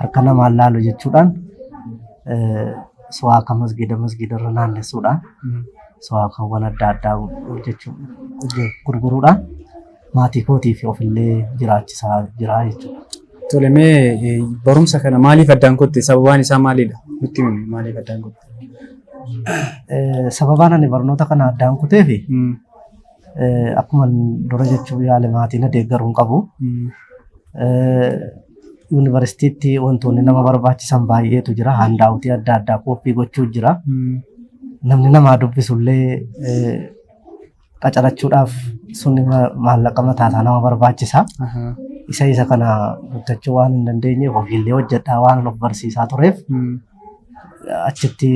harka namaan laalu jechuudhaan suwaaka masgiida masgiidarra naannessuudhaan suwaakawwan adda addaa hojjechuu gurguruudhaan maatii kootii fi ofillee jiraachisaa jira jechuudha. Tole, mee barumsa kana maaliif addaan kutte? Sababaan isaa maalidha? Nutti himi, maaliif addaan kutte? Sababaan ani barnoota kana addaan kuteefi akkuma dura jechuun yaale maatii na deeggaruu hin qabu. Yuunivarsiitiitti wantoonni nama barbaachisan baay'eetu jira. Handaawutii adda addaa qophii gochuu jira. Namni namaa dubbisullee qacarachuudhaaf sun maallaqa mataasaa nama barbaachisa. Isa kana guuttachuu waan hin dandeenyeef ofiillee hojjedhaa waan of barsiisaa tureef Achitti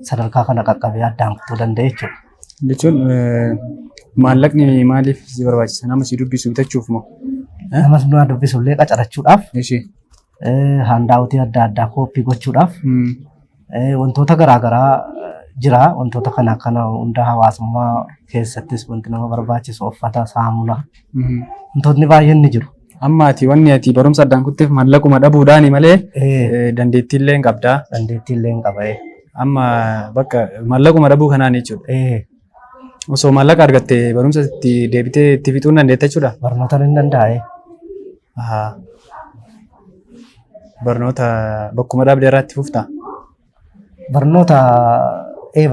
sadarkaa kana qaqqabee addaan kutuu danda'e jechuudha. Jechuun maallaqni maaliif si barbaachisa? Nama si dubbisu bitachuuf moo? Namas nu dubbisu illee qacarachuudhaaf, handoutii adda addaa copy gochuudhaaf, wantoota garaagaraa jira. Wantoota kana kana hunda hawaasummaa keessattis wanti nama barbaachisu uffata, saamunaa, wantootni baay'een ni jiru. Amma ati wanni ati barumsa addaan kutteef maallaquma dhabuudhaani malee dandeettii illee hin qabdaa. Dandeettii illee hin qaba. Amma bakka maallaquma dhabuu kanaan jechuudha. Osoo maallaqa argatte barumsa itti deebitee itti fixuu hin dandeetta jechuudha. Barnoota ni danda'a. Barnoota bakkuma dhaabde irraa itti fuftaa? Barnoota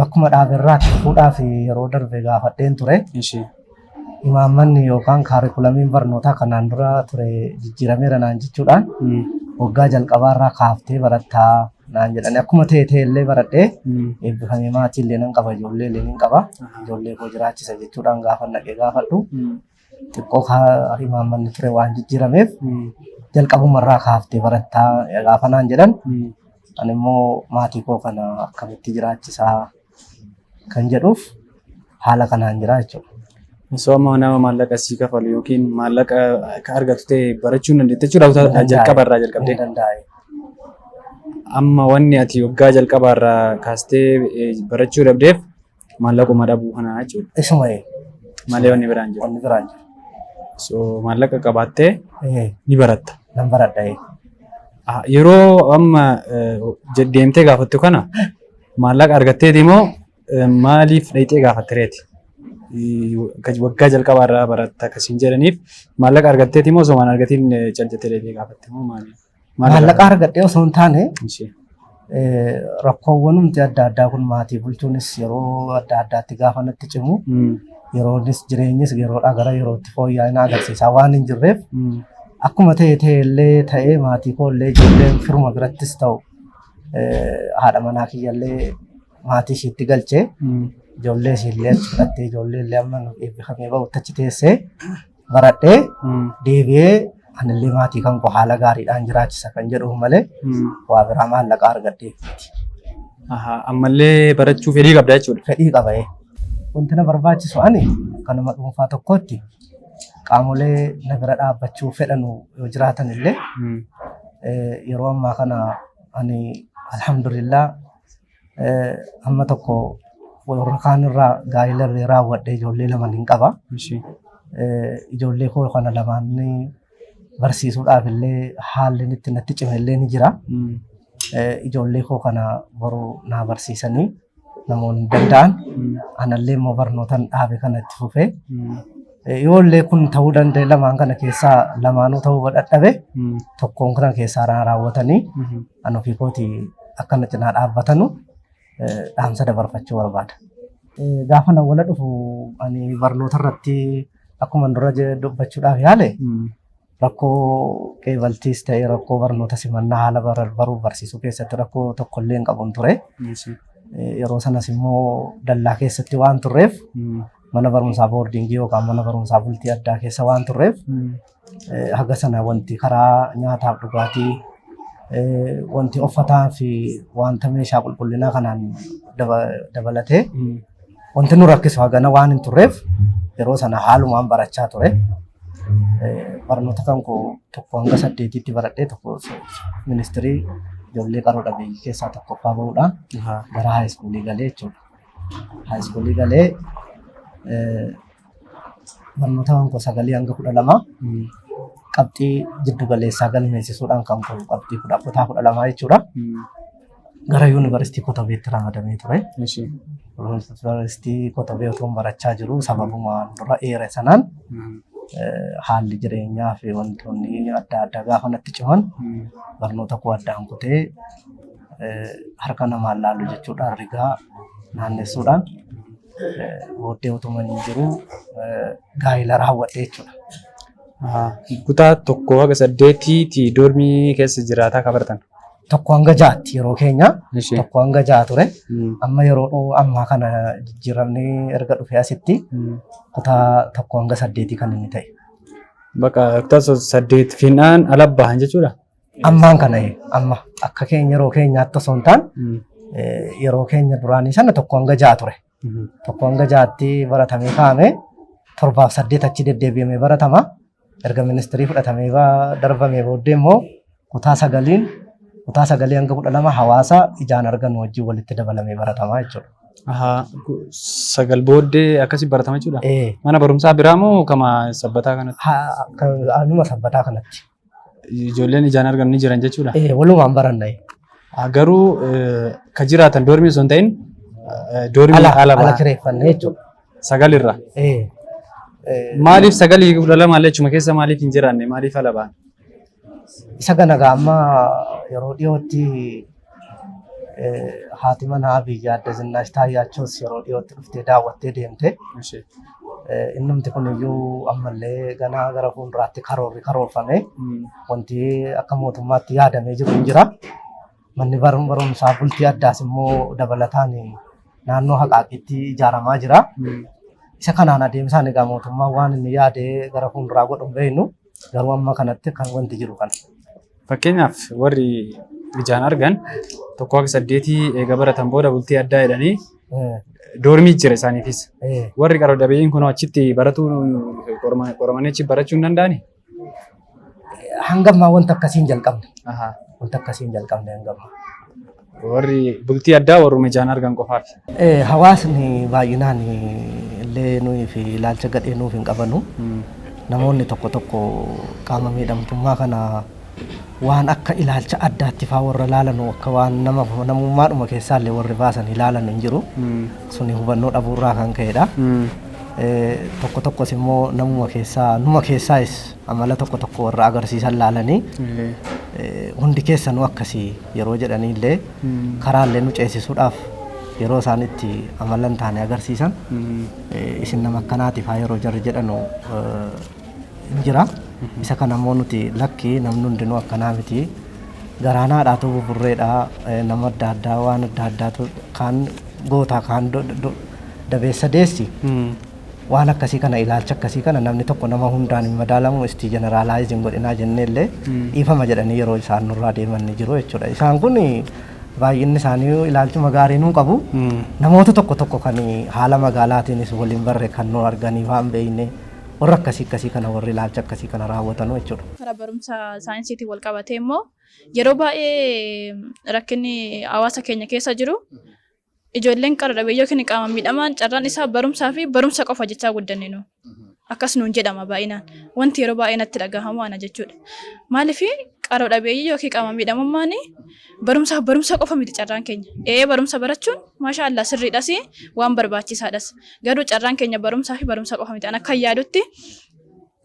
bakkuma dhaabe irraa itti fufuudhaaf yeroo darbe gaafadheen ture. Imaammanni yookaan curriculumiin barnootaa kanaan dura ture jijjiirameera naan jechuudhaan, waggaa jalqabaa irraa kaaftee barattaa naan jedhani. Akkuma ta'e ta'e illee baradhee eebbifamee, maatii illee nan qaba, ijoollee illee nan qaba, ijoollee koo jiraachisa jechuudhaan gaafa naqee gaafadhu, xiqqoo imaammanni ture waan jijjiirameef jalqabuma irraa kaaftee barattaa gaafa naan jedhan, ani immoo maatii koo kana akkamitti jiraachisaa kan jedhuuf haala kanaan jira jechuudha. Osoo amma nama maallaqa sii kafalu yookiin maallaqa akka argatu ta'e barachuu hin dandeetta jechuudha jalqaba irraa jalqabdee. Hin danda'e. Amma wanni ati waggaa jalqaba irraa kaastee barachuu dhabdeef maallaquma dhabuu kana jechuudha. Isuma. Malee wanni biraan jiru. Wanni biraan jiru. So maallaqa qabaattee ni baratta. Nan baradha. Yeroo amma deemtee gaafattu kana maallaqa argatteeti moo maaliif dhaqxee gaafattereeti? Waggaa jalqabaa irraa baratta akkasiin jedhaniif maallaqa argatteeti moo osoo waan argatiin caljattee dhaqxee gaafatte moo maali? Maallaqa argadhee osoo hin taane, rakkoowwan adda addaa kun maatii bulchuunis yeroo adda addaatti gaafa natti cimu, yeroonis jireenyis yeroodhaa gara yerootti fooyya'ina agarsiisaa waan hin jirreef, akkuma ta'e ta'e illee ta'ee maatii koo illee ijoolleen firuma birattis ta'u, haadha manaa kiyyallee maatii ishiitti galchee, ijoollee ishiillee achi fudhattee, ijoollee illee amma nu eebbifamee bahutti achi teessee baradhee deebi'ee anillee maatii kan koo haala gaariidhaan jiraachisa kan jedhu malee waa biraa maallaqa argadhee miti. Ammallee barachuu fedhii qabda jechuudha. Fedhii qaba. Wanti na barbaachisu ani kanuma dhuunfaa tokkotti qaamolee na bira dhaabbachuu fedhan yoo jiraatan illee, yeroo ammaa kana ani alhamdulillah amma tokko warra kaan irraa gaa'ela illee raawwadhee ijoollee lama hin qaba. Ijoollee koo kana lamaan barsiisuudhaaf illee haalli itti natti cime illee ni jira. Ijoollee koo kana boru naa barsiisanii namoonni danda'an, anallee immoo barnootaan dhaabe kana itti fufee, yoo illee kun ta'uu danda'e, lamaan kana keessaa lamaanuu ta'uu dadhabe, tokkoon kana keessaa raawwatanii an ofii kooti akka na cinaa dhaabbatanu dhaamsa dabarfachuu barbaada. Gaafa na wala dhufu ani barnoota irratti akkuma dura dubbachuudhaaf yaale, rakkoo qeebaltiis ta'e rakkoo barnoota simannaa haala baruuf barsiisuu keessatti rakkoo tokkollee hin qabun ture. Yeroo sanas immoo dallaa keessatti waan turreef, mana barumsaa boardingii yookaan mana barumsaa bultii addaa keessa waan turreef, haga sana wanti karaa nyaataaf dhugaatii, wanti uffataa fi wanta meeshaa qulqullinaa kanaan dabalatee wanti nu rakkisu hagana waan hin turreef yeroo sana haalumaan barachaa ture. Barnoota kan koo 1 hanga 8tti baradhee, tokko ministirii ijoollee qaroo dhabeeyyii keessaa tokkoffaa bahuudhaan gara high schoolii galee jechuudha. High schoolii galee barnoota kan koo 9 hanga 12 qabxii jiddu galeessaa galmeessisuudhaan, kan koo qabxii kutaa 12 jechuudha. Gara yuunivarsiitii Kotobeetti ramadamee ture. Yuunivarsiitii Kotobee otoo barachaa jiru sababuma dura eere sanaan haalli jireenyaa fi wantoonni adda addaa gaafa natti ciman, barnoota koo addaan kutee, harka namaan laalu jechuudhaan, rigaa naannessuudhaan booddee utuma hin jiru gaa'ela raawwadhe jechuudha. Kutaa 1 haga 8tti dormii keessa jiraataa kan baratan. 1 hanga 6tti yeroo keenya 1 hanga 6 ture. Amma yeroo ammaa kana jijjiiramni erga dhufee asitti kutaa 1 hanga 8 kan inni ta'e. Bakka kutaa 8 finnaan ala bahan jechuudha. Ammaan kana amma akka keenya yeroo keenyaatti osoo hin taane Yeroo keenya duraanii sana 1 hanga 6 ture. 1 hanga 6tti baratamee kaa'ame, 7f 8 achi deddeebi'amee baratama. Erga ministirii fudhatamee darbamee booddee immoo kutaa sagaliin kutaa 9 hanga 12 hawaasa ijaan argan wajjin walitti dabalamee baratama jechuudha. Ahaa, 9 booddee akkasii baratama jechuudha. Ee. Mana barumsaa biraa moo kama Sabbataa kanatti? Anuma Sabbataa kanatti. Ijoolleen ijaan argan ni jiran jechuudha. Ee, walumaan baranna. Garuu ka jiraatan dormii osoo hin ta'in dormii Ala ala ala baha. kireeffanne jechuudha. Sagalirra. Ee. Maaliif 9 12 illee achuma keessa maaliif hin jiraanne, maaliif ala bahan? Isa kana egaa amma yeroo dhiyootti haati manaa biyya adda Zinnaash Taayyaachoos yeroo dhiyootti dhuftee daawwattee deemte. Innumti kun iyyuu ammallee ganaa gara fuulduraatti karoorri karoorfame wanti akka mootummaatti yaadamee jiru hin jira. Manni barumsaa bultii addaas immoo dabalataan naannoo Haqaaqiitti ijaaramaa jira. Isa kanaan adeemsaan egaa mootummaan waan inni yaadee gara fuulduraa godhu hin beeknu, garuu amma kanatti kan wanti jiru kana. Fakkeenyaaf, warri ijaan argan 1 hanga 8 eega baratan booda bultii addaa jedhanii dormii jira isaaniifis. Warri qaroo dhabeeyyiin kun achitti baratuu qoramanii achi barachuu hin danda'ani? Hanga ammaa wanta akkasii hin jalqabne. Wanta akkasii hin jalqabne hanga ammaa. Warri bultii addaa warruma ijaan argan qofaaf. Hawaasni baay'inaan illee nuyi fi ilaalcha gadhee nuuf hin qabanu. Namoonni tokko tokko qaama miidhamtummaa kana waan akka ilaalcha addaatti faa warra ilaalanu, akka waan nama namummaadhuma keessaallee warri baasan ilaalan hin jiru. Suni hubannoo dhabuurraa kan ka'edha. Tokko tokkos immoo namuma keessaa, numa keessaayis amala tokko tokko warra agarsiisan laalanii hundi keessanuu akkasii yeroo jedhanii illee karaallee nu ceesisuudhaaf yeroo isaan itti amala hin taane agarsiisan, isin nama akkanaatiif haa yeroo jarri jedhanu hin jira. Isa kana immoo nuti lakki, namni hundinuu akkanaa miti. Garaan haadhaatu buburreedha. Nama adda addaa waan adda addaatu kaan gootaa kaan dabeessa deessi. Waan akkasii kana, ilaalcha akkasii kana, namni tokko nama hundaan hin madaalamu, isti generalize hin godhinaa jennee illee dhiifama jedhanii yeroo isaan nurraa deeman ni jiru jechuudha. Isaan kun baay'inni isaanii ilaalchuma gaarii nuu qabu. Namoota tokko tokko kan haala magaalaatiinis waliin barre, kan nu arganii waan beekne, warra akkasii akkasii kana, warri ilaalcha akkasii kana raawwatanu jechuudha. Karaa barumsa saayinsiitiin wal qabatee immoo yeroo baay'ee rakkinni hawaasa keenya keessa jiru, ijoolleen qara dhabeeyyii yookiin qaama miidhamaan carraan isaa barumsaa fi barumsa qofa jechaa guddanne nu. Akkas nuun jedhama baay'inaan. Wanti yeroo baay'ee natti dhagahamu ana jechuudha. Maaliif qaroo dhabeeyyii yookiin qaama miidhamummaan barumsaaf barumsa qofa miti carraan keenya. Ee, barumsa barachuun maashaa Allah sirriidhas, waan barbaachisaadhas. Garuu carraan keenya barumsaa fi barumsa qofa miti. An akka yaadutti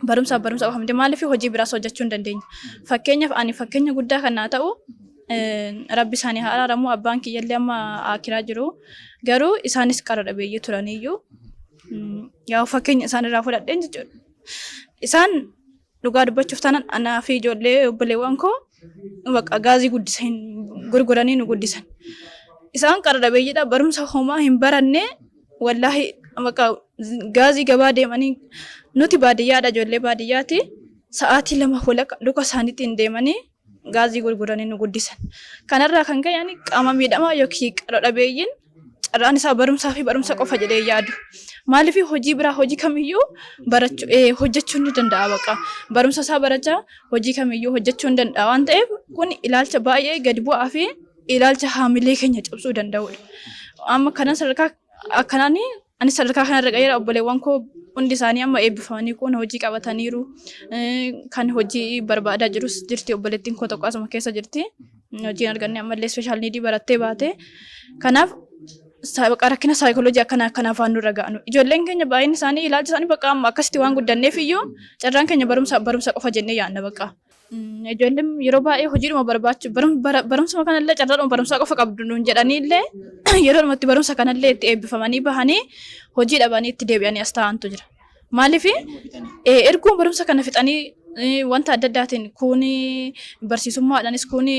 barumsaaf barumsa qofa miti. Maaliif hojii biraas hojjechuu hin dandeenya. Fakkeenyaaf, ani fakkeenya guddaa kan naa ta'u, Rabbi isaanii haa araaramu, abbaan kiyyallee amma akiraa jiru. Garuu isaanis qara dhabeeyyii turaniyyuu yaa fakkeenya isaan irraa fudhadheen jechuudha. Isaan dhugaa dubbachuuf taanaan anaa fi ijoollee obboleewwan koo bakka gaazii guddisan gurguranii nu guddisan. Isaan qara dhabeeyyiidha, barumsa homaa hin baranne, wallaahi bakka gaazii gabaa deemanii, nuti baadiyyaadha, ijoollee baadiyyaati, sa'aatii 2 walakka luka isaaniitiin deemanii gaazii gurguranii nu guddisan. Kanarraa kan ka'e ani qaama miidhamaa yookiin qara dhabeeyyiin carraan isaa barumsaa fi barumsa qofa jedhee yaadu. Maaliif hojii biraa, hojii kamiyyuu barachuu, hojjechuu ni danda'a baqa. Barumsa isaa barachaa hojii kamiyyuu hojjechuu ni danda'a waan ta'eef, kun ilaalcha baay'ee gadi bu'aa fi ilaalcha haamilee keenya cabsuu danda'udha. Amma kanan sadarkaa akkanaan ani sadarkaa kanarra ga'eera, obboleewwan koo hundi isaanii amma eebbifamanii kun hojii qabataniiru. Kan hojii barbaadaa jirus jirti, obboleettiin koo tokko asuma keessa jirti. Hojii hin arganne ammallee, special needii barattee baate. Kanaaf rakkina saayikooloojii akkana akkana afaan nurra ga'anu. Ijoolleen keenya baay'inni isaanii ilaalcha isaanii bakka amma akkasitti waan guddanneef iyyuu carraan keenya barumsa barumsa qofa jennee yaadna bakka. Ijoolleen yeroo baay'ee hojiidhuma barbaachuu barumsuma kanallee carraadhuma barumsaa qofa qabdu nuun jedhanii illee yeroo dhumatti barumsa kanallee itti eebbifamanii bahanii hojii dhabanii itti deebi'anii as taa'antu jira. Maaliif erguma barumsa kana fixanii wanta adda addaatiin, kuuni barsiisummaadhaanis, kuuni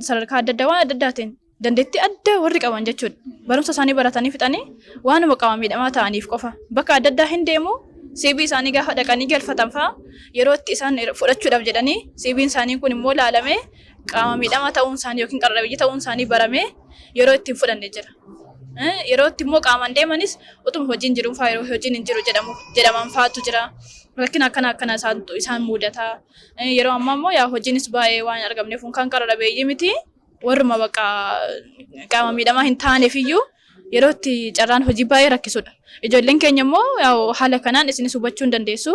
sadarkaa adda addaa waan adda addaatiin dandeettii addaa warri qaban jechuudha. Barumsa isaanii baratanii fixanii waanuma qaama miidhamaa ta'aniif qofa bakka adda addaa hin deemu. CV isaanii gaafa dhaqanii galfatan fa'a yeroo itti isaan fudhachuudhaaf jedhanii CV'n isaanii kun immoo laalamee Qaama miidhamaa ta'uun isaanii yookiin qara dhabeeyyii ta'uun isaanii baramee yeroo itti hin fudhanne jira. Yeroo itti immoo qaamaan deemanis utuma hojiin jiruun faa yeroo hojiin hin jiru jedhamu jedhaman faatu jira. Rakkina akkana akkana isaantu isaan mudata. Yeroo ammaa immoo yaa hojiinis baay'ee waan hin argamneef kan qara dhabeeyyii miti warruma bakka qaama miidhamaa hin taaneef iyyuu yeroo itti carraan hojii baay'ee rakkisudha. Ijoolleen keenya immoo haala kanaan isinis hubachuu hin dandeessu.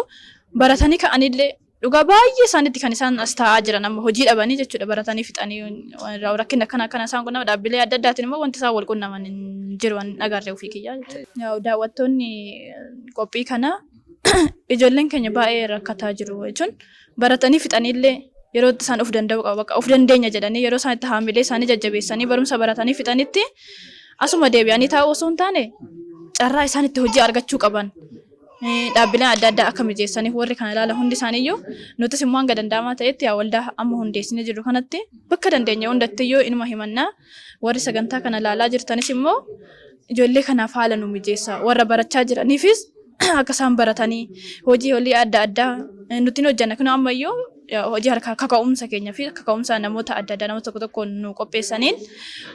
Baratanii ka'anillee dhugaa baay'ee isaanitti kan isaan as taa'aa jiran amma hojii dhabanii jechuudha baratanii fixanii rakkina akkana akkana isaan qunnama dhaabbilee adda addaatiin immoo wanti isaan wal qunnaman hin jiru hin agarre ofii kiyyaa jechuudha. Yaa'u daawwattoonni qophii kanaa ijoolleen keenya baay'ee rakkataa jiru jechuun baratanii fixaniillee yeroo itti isaan of danda'uu qabu bakka of dandeenya jedhanii yeroo isaan itti haamilee isaanii jajjabeessanii barumsa baratanii fixanitti asuma deebi'anii taa'uu osoo hin taane carraa isaan itti hojii argachuu qaban dhaabbileen adda addaa akka mijeessaniif warri kana ilaala hundi isaaniiyyuu nutis immoo hanga danda'amaa ta'etti yaa waldaa amma hundeessinee jirru kanatti bakka dandeenye hundatti iyyuu inuma himannaa warri sagantaa kana ilaalaa jirtanis immoo ijoollee kanaaf haala nu mijeessa warra barachaa jiraniifis akka isaan baratanii hojii holii adda addaa nuti hin hojjenna kun ammayyuu hojii harkaa kaka'umsa keenya fi kaka'umsa namoota adda addaa namoota tokko tokko nu qopheessaniin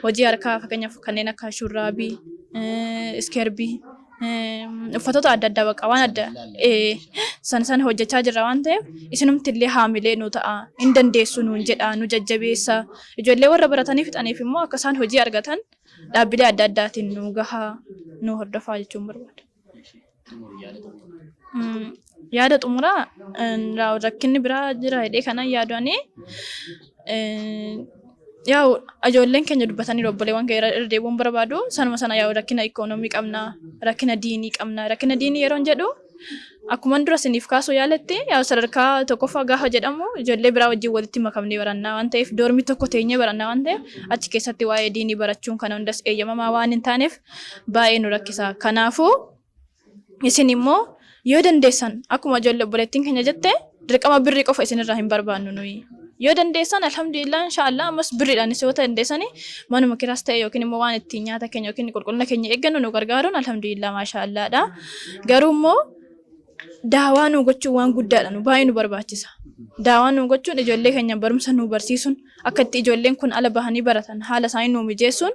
hojii harkaa fakkeenyaaf kanneen akka shurraabii, iskeerbii, uffatoota adda addaa bakka waan adda san san hojjechaa jirra waan ta'eef isinumti illee haamilee nu ta'a hin dandeessu nuun jedha nu jajjabeessa ijoollee warra baratanii fixaniif immoo akka isaan hojii argatan dhaabbilee adda addaatiin nu gahaa nu hordofaa jechuun barbaada. Yaada xumuraa rakkinni biraa jira jedhee kanan yaadu ani yaa'u ijoolleen keenya dubbatanii obboleewwan keenya irra deebi'uun barbaadu sanuma sana yaa'u rakkina ikoonoomii qabna rakkina diinii qabna rakkina diinii yeroon jedhu akkuma dura isiniif kaasuu yaaletti yaa'u sadarkaa tokkoffaa gaafa jedhamu ijoollee biraa wajjin walitti makamnee barannaa waan ta'eef doormii tokko teenyee barannaa waan ta'eef achi keessatti waa'ee diinii barachuun kana hundas eeyyamamaa waan hin taaneef baay'ee nu rakkisa. Kanaafuu isin immoo yoo dandeessan akkuma ijoollee obboleettiin keenya jette dirqama birrii qofa isinirraa hin barbaannu nuyi. Yoo dandeessan alhamdulillah inshaallah ammas birriidhaanis yoo dandeessani manuma kiraas ta'e yookiin immoo waan ittiin nyaata keenya yookiin qulqullina keenya eeggannu nu gargaaruun alhamdulillah maashaallaadha. Garuu immoo daawaa nu gochuun waan guddaadha nu baay'ee nu barbaachisa. Daawaa nu gochuun ijoollee keenya barumsa nu barsiisuun akka itti ijoolleen kun ala bahanii baratan haala isaanii nu mijeessuun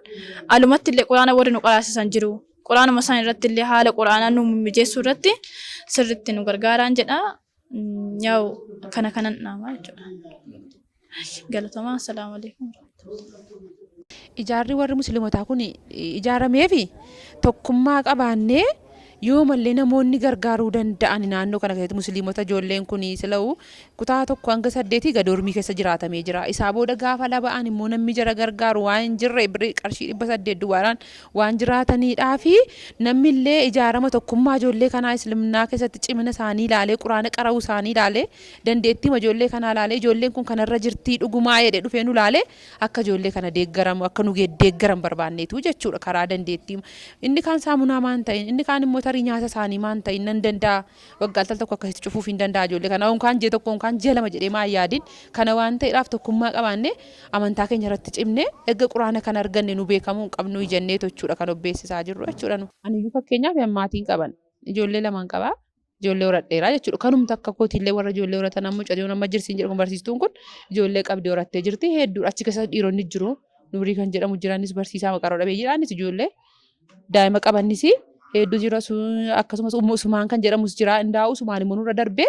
alumatti illee quraana warri nu qaraasisan jiru. Quraanuma isaan irratti illee haala quraanaa nu mijeessuu irratti sirriitti nu gargaaraan jedha. Yaa'u kana kanan dhaamaa jechuudha. Galatomaa assalaamu alaikum. Ijaarri warri musliimotaa kun ijaarameefi tokkummaa qabaannee yoomallee namoonni gargaaruu danda'an naannoo kana keessatti musliimota ijoolleen kun sila'u kutaa 1 hanga 8 gadoormii keessa jiraatamee jira. Isaa booda gaafa laba'an immoo namni jara gargaaru waan hin jirre birrii qarshii 800 duwwaadhaan waan jiraataniidhaa fi namni illee ijaarama tokkummaa ijoollee kanaa islimnaa keessatti cimina isaanii ilaalee quraana qara'uu isaanii ilaalee dandeettii ijoollee kanaa ilaalee ijoolleen kun kanarra jirtii dhugumaa jedhee dhufee nu ilaalee akka ijoollee kana deeggaramu akka nu deeggaran barbaanneetu jechuudha karaa dandeettii. Inni kaan saamunaa maan ta'in inni kaan immoo tarii nyaata isaanii maan ta'in nan danda'a waggaa al tokko akkasitti cufuuf hin danda'a ijoollee kana yookaan ji'a tokko yookaan ji'a 2 jedhee maa yaadin kana waan ta'eedhaaf tokkummaa qabaanne amantaa keenya irratti cimne erga quraana kana arganne nu beekamuu hin qabnu jenneetu jechuudha kan obbeessisaa jirru jechuudha nu. Aniyyuu fakkeenyaaf maatiin qaban ijoollee lamaan qabaa. Ijoollee horadheeraa jechuudha. Kanumti akka kootiillee warra ijoollee horatan amma mucayyoon amma jirsiin jedhu kun barsiistuun kun ijoollee qabdi horattee jirti hedduudha. Achi keessa dhiironni jiru. Nuurii kan jedhamu jiranis barsiisaa maqaa dhabeeyyiidhaanis ijoollee daa'ima qabannis hedduu jira. Akkasumas Sumaan kan jedhamus jira. Indaa'u Sumaan immoo nurra darbee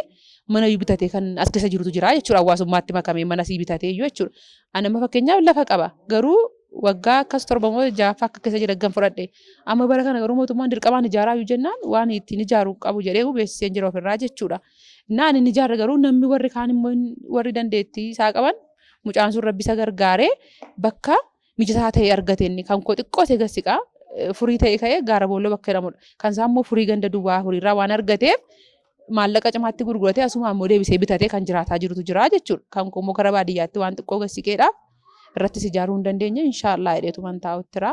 mana iyyuu bitatee kan as keessa jirutu jira jechuudha. Hawaasummaatti makamee mana sii bitatee iyyuu jechuudha. Ani amma fakkeenyaaf lafa qaba. Garuu waggaa akkas 7 moo ja'affaa akka keessa jira gan fudhadhe. Amma bara kana garuu mootummaan dirqamaan ijaaraa iyyuu jennaan waan ittiin ijaaru qabu jedhee beeksisee jira ofirraa jechuudha. Naan inni ijaarre garuu namni warri kaan immoo warri dandeettii isaa qaban mucaan sun rabbi isa gargaaree bakka mijataa ta'e argate inni kan koo xiqqoo ta'e gasiqaa furii ta'e ka'ee gaara boolloo bakka jedhamudha. Kan isaa immoo furii ganda duwwaa furiirraa waan argateef maallaqa cimaatti gurguratee asuma immoo deebisee bitatee kan jiraataa jirutu jira jechuudha. Kan koo immoo gara baadiyyaatti waan xiqqoo gasiqeedhaaf irrattis ijaaruu hin dandeenye inshaallah jedheetu man taa'uttira.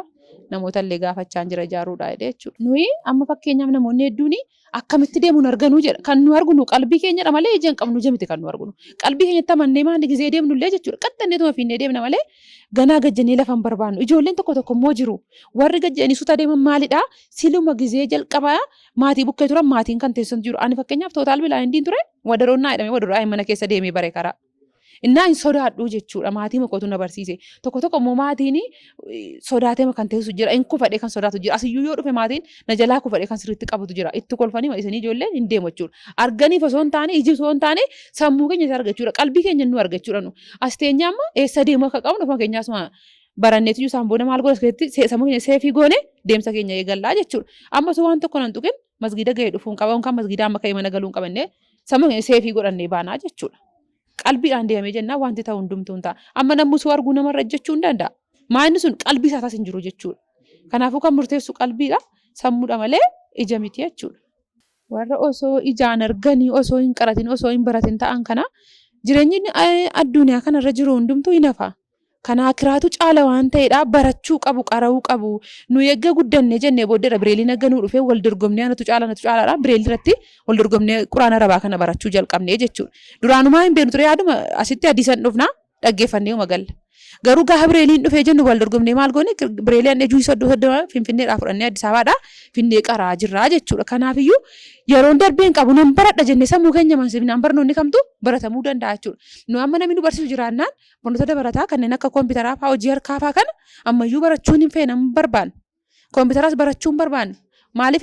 Namoota illee gaafachaa jira ijaaruudha jedhee jechuudha. Nuyi amma fakkeenyaaf namoonni hedduun akkamitti deemuun arganuu jedha. Kan nu argunu qalbii keenyadha malee ija hin qabnu ija miti kan nu argunu. Qalbii keenyatti amannee maali gizee deemnu illee jechuudha. Qaxxanneetuma fiinnee deemna malee ganaa gajjannee lafa hin barbaannu. Ijoolleen tokko tokko immoo jiru. Warri gajjanii suuta deeman maalidhaa? Siluma gizee jalqabaa maatii bukkee turan maatiin kan teessan jiru. Ani fakkeenyaaf total blindiin ture wadaroonnaa jedhamee wadaroodhaa mana keessa deemee bare karaa. Innaa hin sodaadhu jechuudha. Maatii makootu na barsiise. Tokko tokko immoo maatiin sodaatee kan teessu jira. Hin kufadhee kan sodaatu jira. Asiyyuu yoo dhufe maatiin na jalaa kufadhee kan sirriitti qabatu jira. Itti kolfanii isanii ijoolleen hin deemu jechuudha. Arganiif osoo hin taane, iji osoo hin taane, sammuu keenya isa argachuudha. Qalbii keenya nu argachuudha nu. As teenyaa amma eessa deemuu akka qabnu ofuma keenyaa asuma baranneetu isaan booda maal goona keessatti sammuu keenya seefii goone deemsa keenya eegallaa jechuudha. Amma osoo waan tokko nan tuqin masgiida ga'ee dhufuun qaba, yookaan masgiida amma ka'ee mana galuu hin qabannee sammuu keenya seefii godhannee baanaa jechuudha. Qalbiidhaan deemee jennaan wanti ta'u hundumtuu hin ta'a. Amma namni osoo arguu namarra ejjechuu hin danda'a. Maanni sun qalbii isaa hin jiru jechuudha. Kanaafuu kan murteessu qalbiidha, sammuudha malee ija miti jechuudha. Warra osoo ijaan arganii, osoo hin qaratin, osoo hin baratin ta'an kana, jireenyi addunyaa kanarra jiru hundumtuu hin hafa. Kan akiraatu caala waan ta'eedha, barachuu qabu, qara'uu qabu. Nu eegga guddanne jennee booddeedha bireeliin akka nuu dhufee wal dorgomnee anatu caala anatu caalaadha bireelii irratti wal dorgomnee quraana arabaa kana barachuu jalqabnee jechuudha. Duraanumaa hin beeknu ture, yaaduma asitti hadiisan dhufnaa dhaggeeffannee uma galla. Garuu gaafa bireeliin dhufee jennu wal dorgomnee maal goone, bireelii annee juuyi 30 Finfinneedhaa fudhannee Addis Ababaadhaa finnee qaraa jirraa jechuudha. Kanaafiyyuu yeroon darbee hin qabu, nan baradha jennee sammuu keenya mansibnaan barnoonni kamtu baratamuu danda'a jechuudha. Nu amma namni nu barsiisu jiraannaan barnoota dabalataa kanneen akka kompiitaraa fa'aa, hojii harkaa fa'aa kana ammayyuu barachuun hin feene, hin barbaanne. Kompiitaras barachuu hin barbaanne. Maaliif,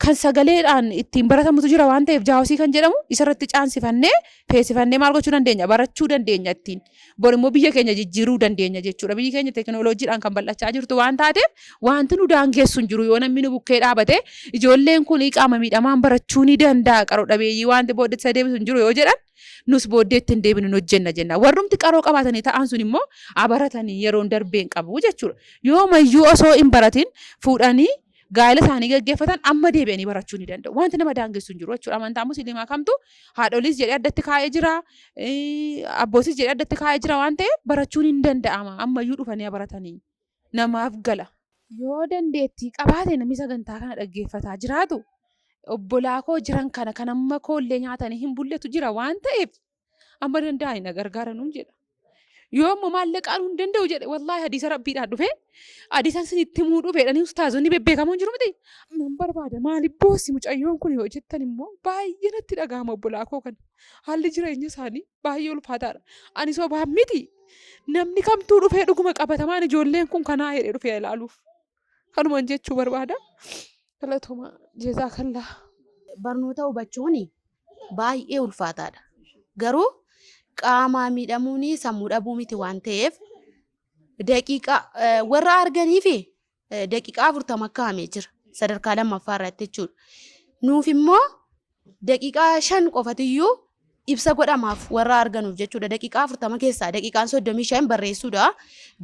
kan sagaleedhaan ittiin baratamutu jira waan ta'eef, jaawosii kan jedhamu isarratti caansifannee feesifannee maal gochuu dandeenya, barachuu dandeenya ittiin. Bor immoo biyya keenya jijjiiruu dandeenya jechuudha. Biyyi keenya teekinooloojiidhaan kan bal'achaa jirtu waan taateef wanti nu daangessu hin jiru. Yoo namni nu bukkee dhaabate, ijoolleen kun qaama miidhamaan barachuu ni danda'a, qaroo dhabeeyyii wanti booddeetti isa deebisu hin jiru yoo jedhan, nus booddeetti hin deebinu, hin hojjenna jenna. Warrumti qaroo qabaatanii ta'an sun immoo abaratanii yeroon darbee hin qabu jechuudha. Yoomayyuu osoo hin baratin fuudhanii gaa'ela isaanii gaggeeffatan, amma deebi'anii barachuu ni danda'u. Wanti nama daangessu hin jiru jechuudha. Amantaa musliimaa kamtu haadholiis jedhee addatti kaa'ee jira, abbootis jedhee addatti kaa'ee jira waan ta'eef barachuun hin danda'ama. Ammayyuu dhufanii baratanii namaaf gala. Yoo dandeettii qabaate namni sagantaa kana dhaggeeffataa jiraatu, obbolaa koo jiran kana kan amma koollee nyaatanii hin bulletu jira waan ta'eef, amma danda'ani na gargaaranuun jedha. Yoo immoo maallaqaan hin danda'u jedhe, wallaahi hadiisa rabbiidhaan dhufee hadiisan sinitti himuu dhufe jedhanii ustaazonni bebbeekamoon jiru miti. Nan barbaada. Maaliif boossi mucayyoon kun yoo jettan immoo, baay'ee natti dhaga'ama obbolaa koo kana. Haalli jireenya isaanii baay'ee ulfaataadha. Ani sobaan miti. Namni kamtuu dhufee dhuguma qabatamaan ijoolleen kun kanaa jedhee dhufee ilaaluuf. Kanuman jechuu barbaada. Galatooma, jezaakallaa. Barnoota hubachuun baay'ee ulfaataadha. Garuu qaamaa miidhamuun sammuu dhabuu miti waan ta'eef, daqiiqaa warra arganii fi daqiiqaa 40 kaa'amee jira sadarkaa lammaffaa irratti jechuudha. Nuuf immoo daqiiqaa 5 qofatiyyuu ibsa godhamaaf warra arganuuf jechuudha. Daqiiqaa 40 keessaa daqiiqaan 35 barreessuudha.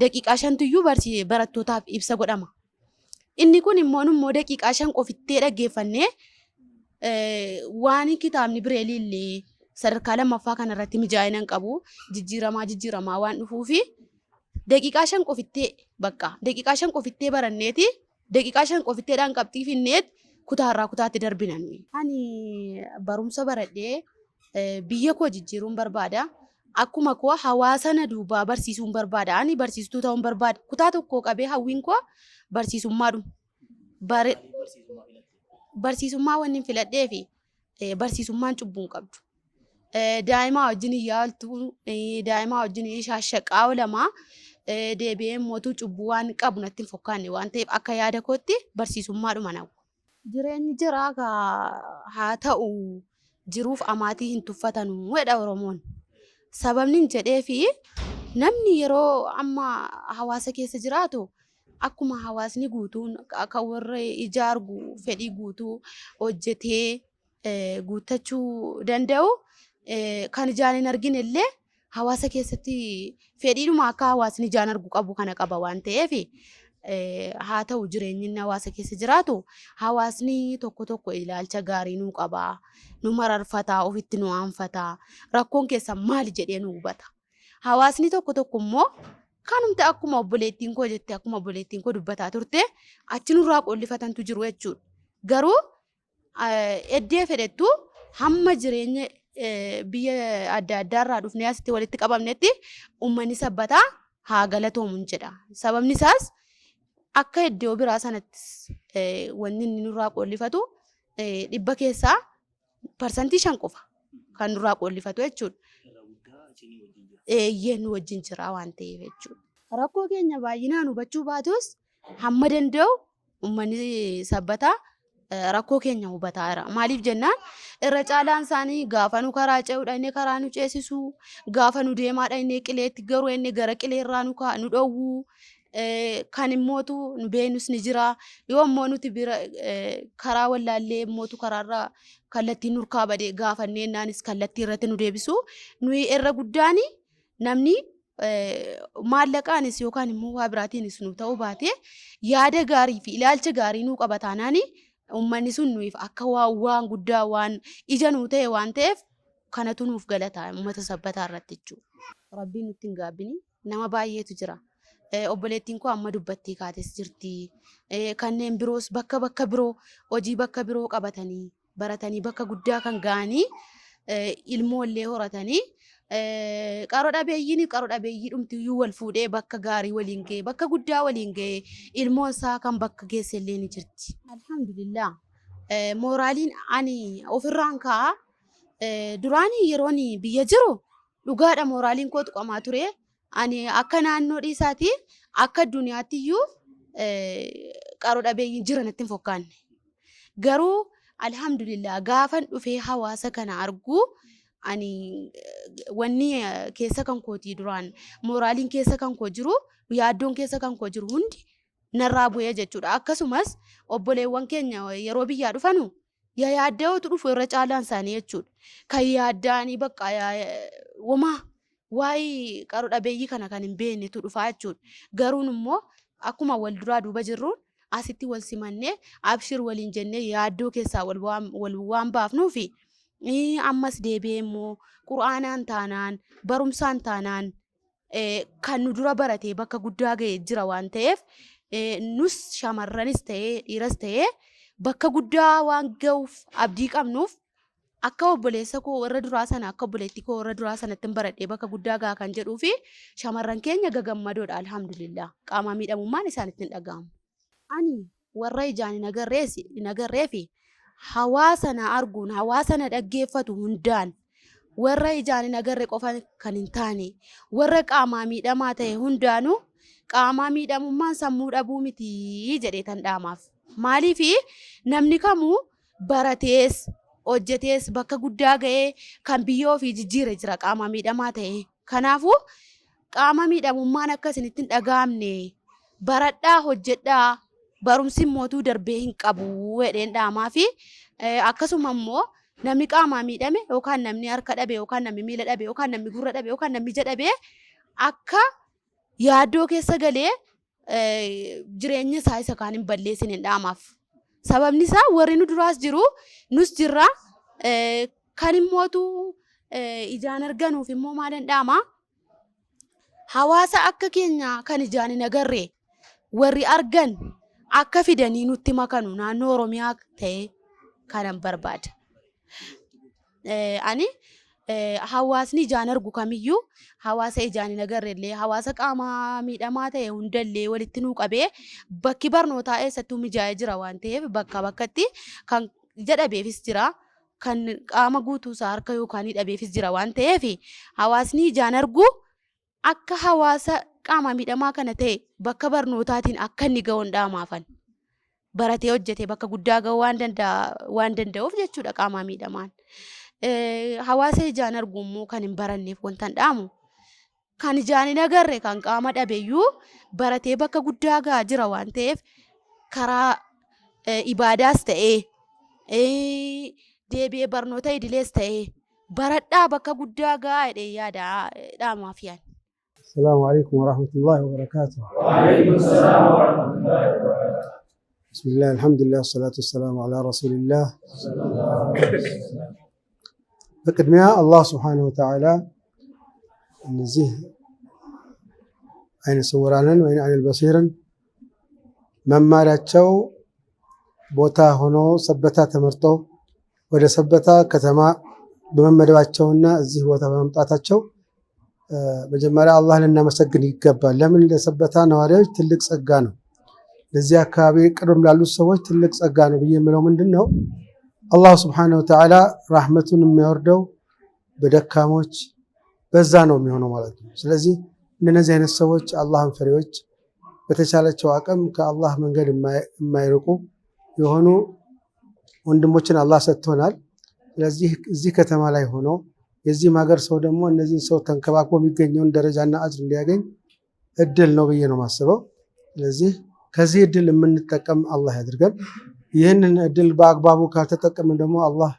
Daqiiqaa 5tuyyuu barattootaaf ibsa godhama. Inni kun immoo immoo daqiiqaa 5 qofittee dhaggeeffannee waan kitaabni bireelii illee sadarkaa lammaffaa kanarratti mijaa'ina hin qabu, jijjiiramaa jijjiiramaa waan dhufuufi daqiiqaa 5 qofittee, bakka daqiiqaa 5 qofittee baranneeti, daqiiqaa 5 qofitteedhaan qabxii finneet kutaarraa kutaatti darbina nuyi. Ani barumsa baradhee biyya koo jijjiiruun barbaada. Akkuma koo hawaasa na duubaa barsiisuun barbaada. Ani barsiistuu ta'uun barbaada. Kutaa tokkoo qabee hawwiin koo barsiisummaadhuma. Barsiisummaa wanni hin filadhee fi barsiisummaan cubbuu hin qabdu. Daa'imaa wajjin hin yaaltu, daa'imaa wajjin shaashaqaa oolamaa, deebi'ee immoo cubbuu waan qabu natti hin fakkaanne waan ta'eef, akka yaada kootti barsiisummaadhuma na. Jireenyi jiraa haa ta'u, jiruuf amaatii hin tuffatanuu jedha Oromoon. Sababni hin jedhee fi namni yeroo amma hawaasa keessa jiraatu akkuma hawaasni guutuun akka warra ija argu fedhii guutuu hojjetee guuttachuu danda'u, kan ijaan hin argine illee hawaasa keessatti fedhiidhuma akka hawaasni ijaan argu qabu kana qaba waan ta'eef, haa ta'u jireenyi inni hawaasa keessa jiraatu, hawaasni tokko tokko ilaalcha gaarii nuu qaba, nu mararfata, ofitti nu aanfata, rakkoon keessan maali jedhee nu hubata. Hawaasni tokko tokko immoo kanumti akkuma obboleettiin koo jette, akkuma obboleettiin koo dubbataa turte, achi nurraa qollifatantu jiru jechuudha. Garuu eddee fedhettu hamma jireenya biyya adda addaarraa dhufnee asitti walitti qabamnetti uummanni Sabbataa haa galatoomu jedha. Sababni isaas akka iddoo biraa sanattis wanni inni nurraa qollifatu 100 keessaa 5% qofa kan nurraa qollifatu jechuudha. Eeyyee, nu wajjin jira waan ta'eef jechuudha. Rakkoo keenya baay'inaan hubachuu baatus hamma danda'u uummanni Sabbataa rakkoo keenya hubataa jira. Maaliif jennaan, irra caalaan isaanii gaafa nu karaa ce'u dhaqnee karaa nu ceesisu, gaafa nu deemaa dhaqnee qileetti garuu inni gara qileerraa nu nu dhowwu, kan immootu nu beeknus ni jira. Yoo immoo nuti bira karaa wallaallee immootu karaarraa kallattiin nurkaa badee gaafannee naanis kallattii irratti nu deebisu. Nuyi irra guddaan namni maallaqaanis yookaan immoo waa biraatiinis nu ta'uu baate yaada gaarii fi ilaalcha gaarii nuu qaba taanaan, uummanni sun nuyiif akka waan guddaa, waan ija nuu ta'e waan ta'eef, kanatu nuuf galata uummata Sabbataa irratti jechuudha. Rabbiin nutti hin gaabbini, nama baay'eetu jira. Obboleettiin koo amma dubbattee kaates jirti. Kanneen biroos bakka bakka biroo hojii bakka biroo qabatanii baratanii bakka guddaa kan ga'anii, ilmoollee horatanii, qaro dhabeeyyiin, qaro dhabeeyyii dhumtiyyuu wal fuudhee bakka gaarii waliin ga'ee, bakka guddaa waliin ga'ee, ilmoon isaa kan bakka geesse illee ni jirti. Alhamdulillah, mooraaliin ani ofirraan ka'a. Duraan yeroon biyya jiru dhugaadha mooraaliin koo tuqamaa ture. Ani akka naannoo dhiisaati akka addunyaatti iyyuu qaro dhabeeyyiin jira natti hin fakkaanne. Garuu alhamdulillah, gaafan dhufee hawaasa kana argu, ani wanni keessa kan kootii duraan mooraaliin keessa kan koo jiru, yaaddoon keessa kan koo jiru hundi narraa bu'ee jechuudha. Akkasumas obboleewwan keenya yeroo biyyaa dhufanu yaa yaadda'ootu dhufu irra caalaan isaanii jechuudha. Kan yaadda'anii bakka womaa waa'ee qaro dhabeeyyii kana kan hin beeknetu dhufaa jechuudha. Garuun immoo akkuma wal duraa duuba jirruun asitti wal simannee, abshir waliin jennee yaaddoo keessaa wal waan baafnuufi, ammas deebi'ee immoo Qur'aanaan taanaan, barumsaan taanaan, kan nu dura baratee bakka guddaa ga'e jira waan ta'eef, nus shamarranis ta'ee dhiiras ta'ee bakka guddaa waan ga'uuf abdii qabnuuf, akka obboleessa koo warra duraa sana, akka obboleettii koo warra duraa sanatti hin baradhee bakka guddaa ga'a kan jedhuu fi shamarran keenya gagammadoodha, alhamdulillah, qaama miidhamummaan isaanitti hin dhaga'amu. Ani warra ijaan hin agarrees hin agarree fi hawaasa na arguun hawaasa na dhaggeeffatu hundaan, warra ijaan hin agarre qofa kan hin taane, warra qaamaa miidhamaa ta'e hundaanuu, qaamaa miidhamummaan sammuu dhabuu miti jedhee tan dhaamaaf. Maaliif, namni kamuu baratees hojjetees bakka guddaa ga'ee kan biyya ofii jijjiire jira qaama miidhamaa ta'e. Kanaafuu qaama miidhamummaan akka isinitti hin dhaga'amne, baradhaa, hojjedhaa, barumsi immootuu darbee hin qabu jedheen dhaamaa fi akkasuma immoo namni qaamaa miidhame yookaan namni harka dhabe yookaan namni miila dhabe yookaan namni gurra dhabe yookaan namni ija dhabe akka yaaddoo keessa galee jireenya isaa isa kaan hin balleessine hin dhaamaaf. Sababni isaa warri nu duraas jiru, nus jirra. Kan immootu ijaan arganuuf immoo maal hin dhaama? Hawaasa akka keenya kan ijaan hin agarre warri argan akka fidanii nutti makanu naannoo Oromiyaa ta'e kanan barbaada. Ani hawaasni ijaan argu kamiyyuu hawaasa ijaan hin agarre illee, hawaasa qaama miidhamaa ta'e hundallee walitti nuu qabee, bakki barnootaa eessattuu mijaa'ee jira waan ta'eef, bakka bakkatti kan ija dhabeefis jira, kan qaama guutuu isaa harka yookaan dhabeefis jira waan ta'eef, hawaasni ijaan argu akka hawaasa qaama miidhamaa kana ta'e bakka barnootaatiin akka inni ga'u hin dhaamaafan. Baratee hojjetee bakka guddaa ga'uu waan danda'uuf jechuudha qaama miidhamaan. Hawaasa ijaan argu immoo kan hin baranneef wanta hin dhaamu. Kan ijaan hin agarre, kan qaama dhabeyyuu baratee bakka guddaa ga'aa jira waan ta'eef, karaa ibaadaas ta'ee, deebi'ee barnoota idilees ta'ee, baradhaa bakka guddaa ga'aa jedhee yaada dhaamaaf yaani. السلام عليكم ورحمة الله وبركاته. وعليكم السلام ورحمة الله وبركاته. بسم الله، الحمد لله، والصلاة والسلام على رسول الله። በቅድሚያ አላህ ስብሓነሁ ወተዓላ እነዚህ አይነ ስውራንን ወይ አይነ በሲርን መማሪያቸው ቦታ ሆኖ ሰበታ ተመርጠው ወደ ሰበታ ከተማ በመመደባቸውና እዚህ ቦታ በመምጣታቸው መጀመሪያ አላህ ልናመሰግን ይገባል። ለምን? ለሰበታ ነዋሪዎች ትልቅ ጸጋ ነው። ለዚህ አካባቢ ቅርብ ላሉት ሰዎች ትልቅ ጸጋ ነው ብዬ የምለው ምንድን ነው? አላህ ስብሓነሁ ወተዓላ ራህመቱን የሚያወርደው በደካሞች፣ በዛ ነው የሚሆነው ማለት ነው። ስለዚህ እንደነዚህ አይነት ሰዎች አላህን ፈሪዎች፣ በተቻላቸው አቅም ከአላህ መንገድ የማይርቁ የሆኑ ወንድሞችን አላህ ሰጥቶናል። ስለዚህ እዚህ ከተማ ላይ ሆኖ የዚህም ሀገር ሰው ደግሞ እነዚህን ሰው ተንከባክቦ የሚገኘውን ደረጃና አጅር እንዲያገኝ እድል ነው ብዬ ነው የማስበው። ስለዚህ ከዚህ እድል የምንጠቀም አላህ ያድርገን። ይህንን እድል በአግባቡ ካልተጠቀምን ደግሞ አላህ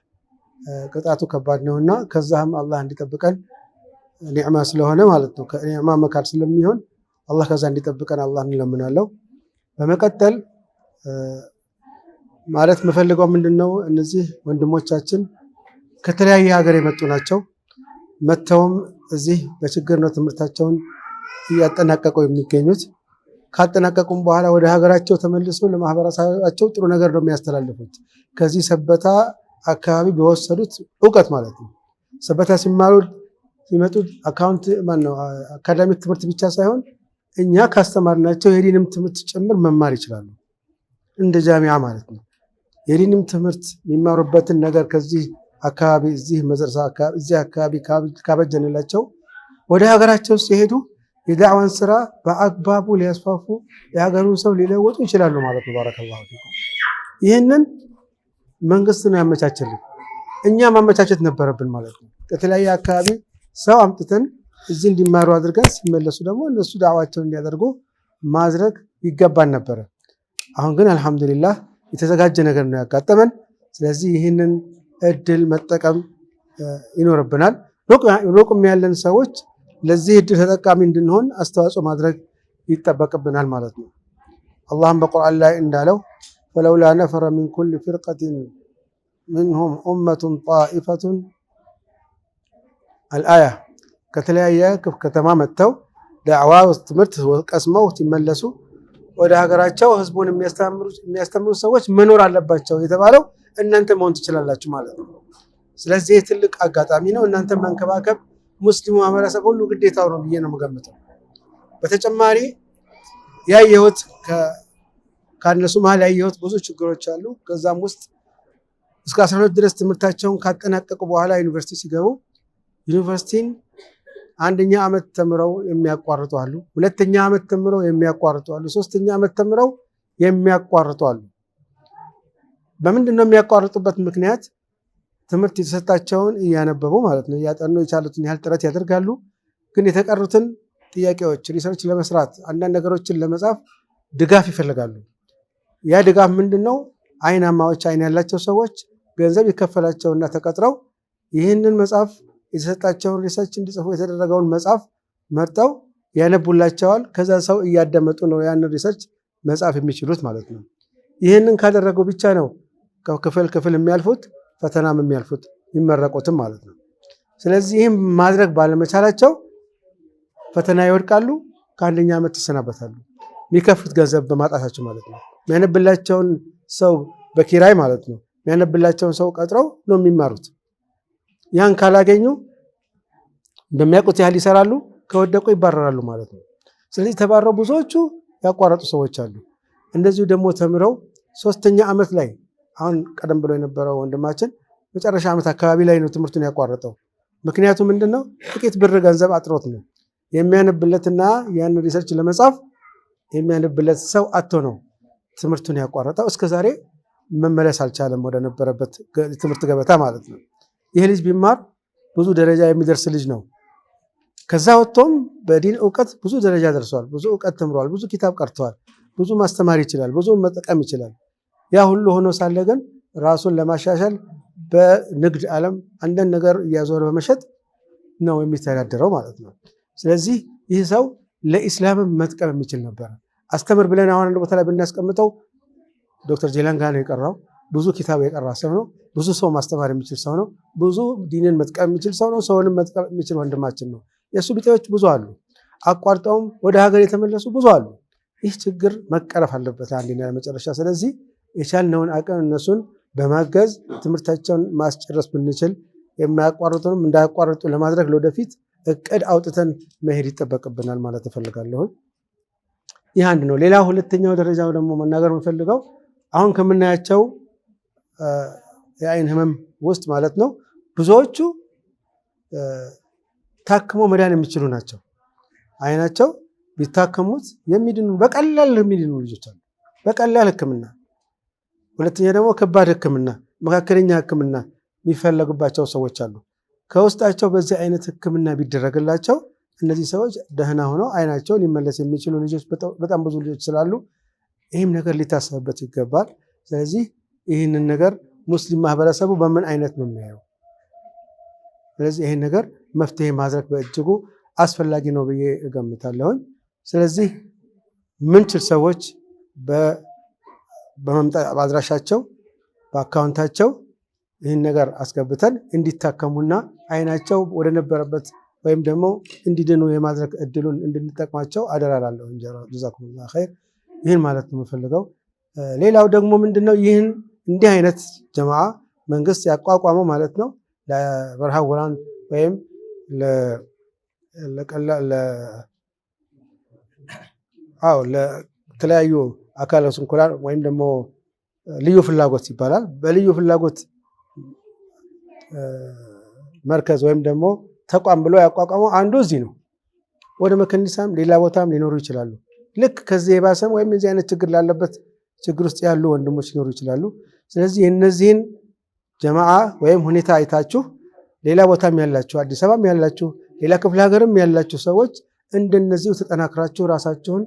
ቅጣቱ ከባድ ነውና ከዛም አላህ እንዲጠብቀን፣ ኒዕማ ስለሆነ ማለት ነው፣ ከኒዕማ መካድ ስለሚሆን አላህ ከዛ እንዲጠብቀን አላህ እንለምናለው። በመቀጠል ማለት የምፈልገው ምንድን ነው፣ እነዚህ ወንድሞቻችን ከተለያየ ሀገር የመጡ ናቸው። መጥተውም እዚህ በችግር ነው ትምህርታቸውን እያጠናቀቁ የሚገኙት። ካጠናቀቁም በኋላ ወደ ሀገራቸው ተመልሰው ለማህበረሰባቸው ጥሩ ነገር ነው የሚያስተላልፉት። ከዚህ ሰበታ አካባቢ በወሰዱት እውቀት ማለት ነው። ሰበታ ሲማሩ ሲመጡ account ማነው academic ትምህርት ብቻ ሳይሆን እኛ ካስተማርናቸው የዲንም ትምህርት ጭምር መማር ይችላሉ። እንደ ጃሚዓ ማለት ነው። የዲንም ትምህርት የሚማሩበትን ነገር ከዚህ አካባቢ፣ እዚህ መድረሳ እዚህ አካባቢ ካበጀንላቸው ወደ ሀገራቸው ሲሄዱ የዳዕዋን ስራ በአግባቡ ሊያስፋፉ፣ የሀገሩን ሰው ሊለወጡ ይችላሉ ማለት ነው። ባረከላሁ ፊኩም። ይህንን መንግስት ነው ያመቻቸልን። እኛ ማመቻቸት ነበረብን ማለት ነው። ከተለያየ አካባቢ ሰው አምጥተን እዚህ እንዲማሩ አድርገን ሲመለሱ ደግሞ እነሱ ዳዕዋቸውን እንዲያደርጉ ማድረግ ይገባን ነበረ። አሁን ግን አልሐምዱሊላህ የተዘጋጀ ነገር ነው ያጋጠመን። ስለዚህ ይህንን እድል መጠቀም ይኖርብናል። ሩቅም ያለን ሰዎች ለዚህ እድል ተጠቃሚ እንድንሆን አስተዋጽኦ ማድረግ ይጠበቅብናል ማለት ነው። አላህም በቁርአን ላይ እንዳለው ፈለውላ ነፈረ ሚን ኩል ፊርቀትን ሚንሁም ኡመቱን ጣኢፈቱን አልአያ። ከተለያየ ከተማ መጥተው ዳዕዋ ትምህርት ቀስመው ሲመለሱ ወደ ሀገራቸው ህዝቡን የሚያስተምሩ ሰዎች መኖር አለባቸው የተባለው እናንተ መሆን ትችላላችሁ ማለት ነው። ስለዚህ ትልቅ አጋጣሚ ነው። እናንተ መንከባከብ ሙስሊሙ ማህበረሰብ ሁሉ ግዴታው ነው ብዬ ነው የምገምተው። በተጨማሪ ያየሁት፣ ከእነሱ መሀል ያየሁት ብዙ ችግሮች አሉ። ከዛም ውስጥ እስከ 12 ድረስ ትምህርታቸውን ካጠናቀቁ በኋላ ዩኒቨርሲቲ ሲገቡ ዩኒቨርሲቲን አንደኛ ዓመት ተምረው የሚያቋርጡ አሉ። ሁለተኛ ዓመት ተምረው የሚያቋርጡ አሉ። ሶስተኛ ዓመት ተምረው የሚያቋርጡ አሉ። በምንድን ነው የሚያቋርጡበት ምክንያት? ትምህርት የተሰጣቸውን እያነበቡ ማለት ነው፣ እያጠኑ የቻሉትን ያህል ጥረት ያደርጋሉ። ግን የተቀሩትን ጥያቄዎች research ለመስራት፣ አንዳንድ ነገሮችን ለመጻፍ ድጋፍ ይፈልጋሉ። ያ ድጋፍ ምንድን ነው? አይናማዎች፣ አይን ያላቸው ሰዎች ገንዘብ ይከፈላቸውና ተቀጥረው ይህንን መጽሐፍ፣ የተሰጣቸውን research እንዲጽፉ የተደረገውን መጽሐፍ መርጠው ያነቡላቸዋል። ከዛ ሰው እያዳመጡ ነው ያንን research መጻፍ የሚችሉት ማለት ነው። ይህንን ካደረጉ ብቻ ነው ክፍል ክፍል የሚያልፉት፣ ፈተናም የሚያልፉት፣ የሚመረቁትም ማለት ነው። ስለዚህ ይህም ማድረግ ባለመቻላቸው ፈተና ይወድቃሉ፣ ከአንደኛ ዓመት ይሰናበታሉ። የሚከፍሉት ገንዘብ በማጣታቸው ማለት ነው። የሚያነብላቸውን ሰው በኪራይ ማለት ነው፣ የሚያነብላቸውን ሰው ቀጥረው ነው የሚማሩት። ያን ካላገኙ በሚያውቁት ያህል ይሰራሉ፣ ከወደቁ ይባረራሉ ማለት ነው። ስለዚህ ተባረው ብዙዎቹ ያቋረጡ ሰዎች አሉ። እንደዚሁ ደግሞ ተምረው ሶስተኛ ዓመት ላይ፣ አሁን ቀደም ብሎ የነበረው ወንድማችን መጨረሻ ዓመት አካባቢ ላይ ነው ትምህርቱን ያቋረጠው። ምክንያቱ ምንድን ነው? ጥቂት ብር ገንዘብ አጥሮት ነው። የሚያነብለትና ያን research ለመጻፍ የሚያነብለት ሰው አጥቶ ነው ትምህርቱን ያቋረጠው። እስከ ዛሬ መመለስ አልቻለም ወደ ነበረበት ትምህርት ገበታ ማለት ነው። ይህ ልጅ ቢማር ብዙ ደረጃ የሚደርስ ልጅ ነው። ከዛ ወጥቶም በዲን እውቀት ብዙ ደረጃ ደርሷል። ብዙ እውቀት ተምሯል። ብዙ ኪታብ ቀርተዋል። ብዙ ማስተማር ይችላል። ብዙ መጠቀም ይችላል። ያ ሁሉ ሆኖ ሳለ ግን ራሱን ለማሻሻል በንግድ ዓለም አንዳንድ ነገር እያዞረ በመሸጥ ነው የሚተዳደረው ማለት ነው። ስለዚህ ይህ ሰው ለኢስላምም መጥቀም የሚችል ነበር። አስተምር ብለን አሁን አንድ ቦታ ላይ ብናስቀምጠው ዶክተር ጄላን ጋር ነው የቀራው። ብዙ ኪታብ የቀራ ሰው ነው። ብዙ ሰው ማስተማር የሚችል ሰው ነው። ብዙ ዲንን መጥቀም የሚችል ሰው ነው። ሰውንም መጥቀም የሚችል ወንድማችን ነው። የእሱ ቢጤዎች ብዙ አሉ። አቋርጠውም ወደ ሀገር የተመለሱ ብዙ አሉ። ይህ ችግር መቀረፍ አለበት አንዴና ለመጨረሻ። ስለዚህ የቻልነውን አቅም እነሱን በማገዝ ትምህርታቸውን ማስጨረስ ብንችል፣ የማያቋርጡንም እንዳያቋርጡ ለማድረግ ለወደፊት እቅድ አውጥተን መሄድ ይጠበቅብናል ማለት እፈልጋለሁ። ይህ አንድ ነው። ሌላ ሁለተኛው ደረጃው ደግሞ መናገር የምፈልገው አሁን ከምናያቸው የአይን ህመም ውስጥ ማለት ነው ብዙዎቹ ታክሞ መዳን የሚችሉ ናቸው። አይናቸው ቢታከሙት የሚድኑ፣ በቀላል የሚድኑ ልጆች አሉ። በቀላል ሕክምና። ሁለተኛ ደግሞ ከባድ ሕክምና፣ መካከለኛ ሕክምና የሚፈለግባቸው ሰዎች አሉ። ከውስጣቸው በዚህ አይነት ሕክምና ቢደረግላቸው እነዚህ ሰዎች ደህና ሆነው አይናቸው ሊመለስ የሚችሉ ልጆች በጣም ብዙ ልጆች ስላሉ ይህም ነገር ሊታሰብበት ይገባል። ስለዚህ ይህንን ነገር ሙስሊም ማህበረሰቡ በምን አይነት ነው የሚያየው? ስለዚህ ይህን ነገር መፍትሄ ማድረግ በእጅጉ አስፈላጊ ነው ብዬ እገምታለሁኝ። ስለዚህ ምንችል ሰዎች በመምጣት በአድራሻቸው፣ በአካውንታቸው ይህን ነገር አስገብተን እንዲታከሙና አይናቸው ወደነበረበት ወይም ደግሞ እንዲድኑ የማድረግ እድሉን እንድንጠቅማቸው አደራ እላለሁ። ጀዛኩሙላህ ኸይር። ይህን ማለት ነው የምፈልገው። ሌላው ደግሞ ምንድነው፣ ይህን እንዲህ አይነት ጀማዓ መንግስት ያቋቋመው ማለት ነው ለበረሃ ወራን ወይም ለተለያዩ አካለ ስንኩላን ወይም ደግሞ ልዩ ፍላጎት ይባላል። በልዩ ፍላጎት መርከዝ ወይም ደግሞ ተቋም ብሎ ያቋቋመው አንዱ እዚህ ነው። ወደ መከኒሳም ሌላ ቦታም ሊኖሩ ይችላሉ። ልክ ከዚህ የባሰም ወይም የዚህ አይነት ችግር ላለበት ችግር ውስጥ ያሉ ወንድሞች ሊኖሩ ይችላሉ። ስለዚህ የእነዚህን ጀማዓ ወይም ሁኔታ አይታችሁ ሌላ ቦታም ያላችሁ፣ አዲስ አበባም ያላችሁ፣ ሌላ ክፍለ ሀገርም ያላችሁ ሰዎች እንደነዚሁ ተጠናክራችሁ ራሳችሁን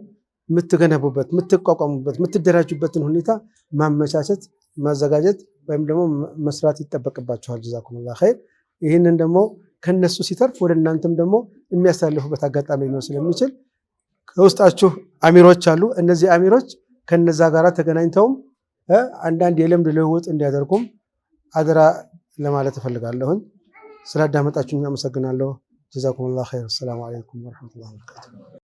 የምትገነቡበት፣ የምትቋቋሙበት፣ የምትደራጁበትን ሁኔታ ማመቻቸት፣ ማዘጋጀት ወይም ደግሞ መስራት ይጠበቅባችኋል። ጀዛኩሙላህ ኸይር። ይህንን ደግሞ ከነሱ ሲተርፍ ወደ እናንተም ደግሞ የሚያስተላልፉበት አጋጣሚ ሊኖር ስለሚችል ከውስጣችሁ አሚሮች አሉ። እነዚህ አሚሮች ከነዛ ጋራ ተገናኝተውም አንዳንድ የልምድ ልውውጥ እንዲያደርጉም አደራ ለማለት እፈልጋለሁኝ። ስላዳመጣችሁኝ አመሰግናለሁ። ጀዛኩሙላህ ኸይር። አሰላሙ አለይኩም ወረሕመቱላሂ ወበረካቱህ።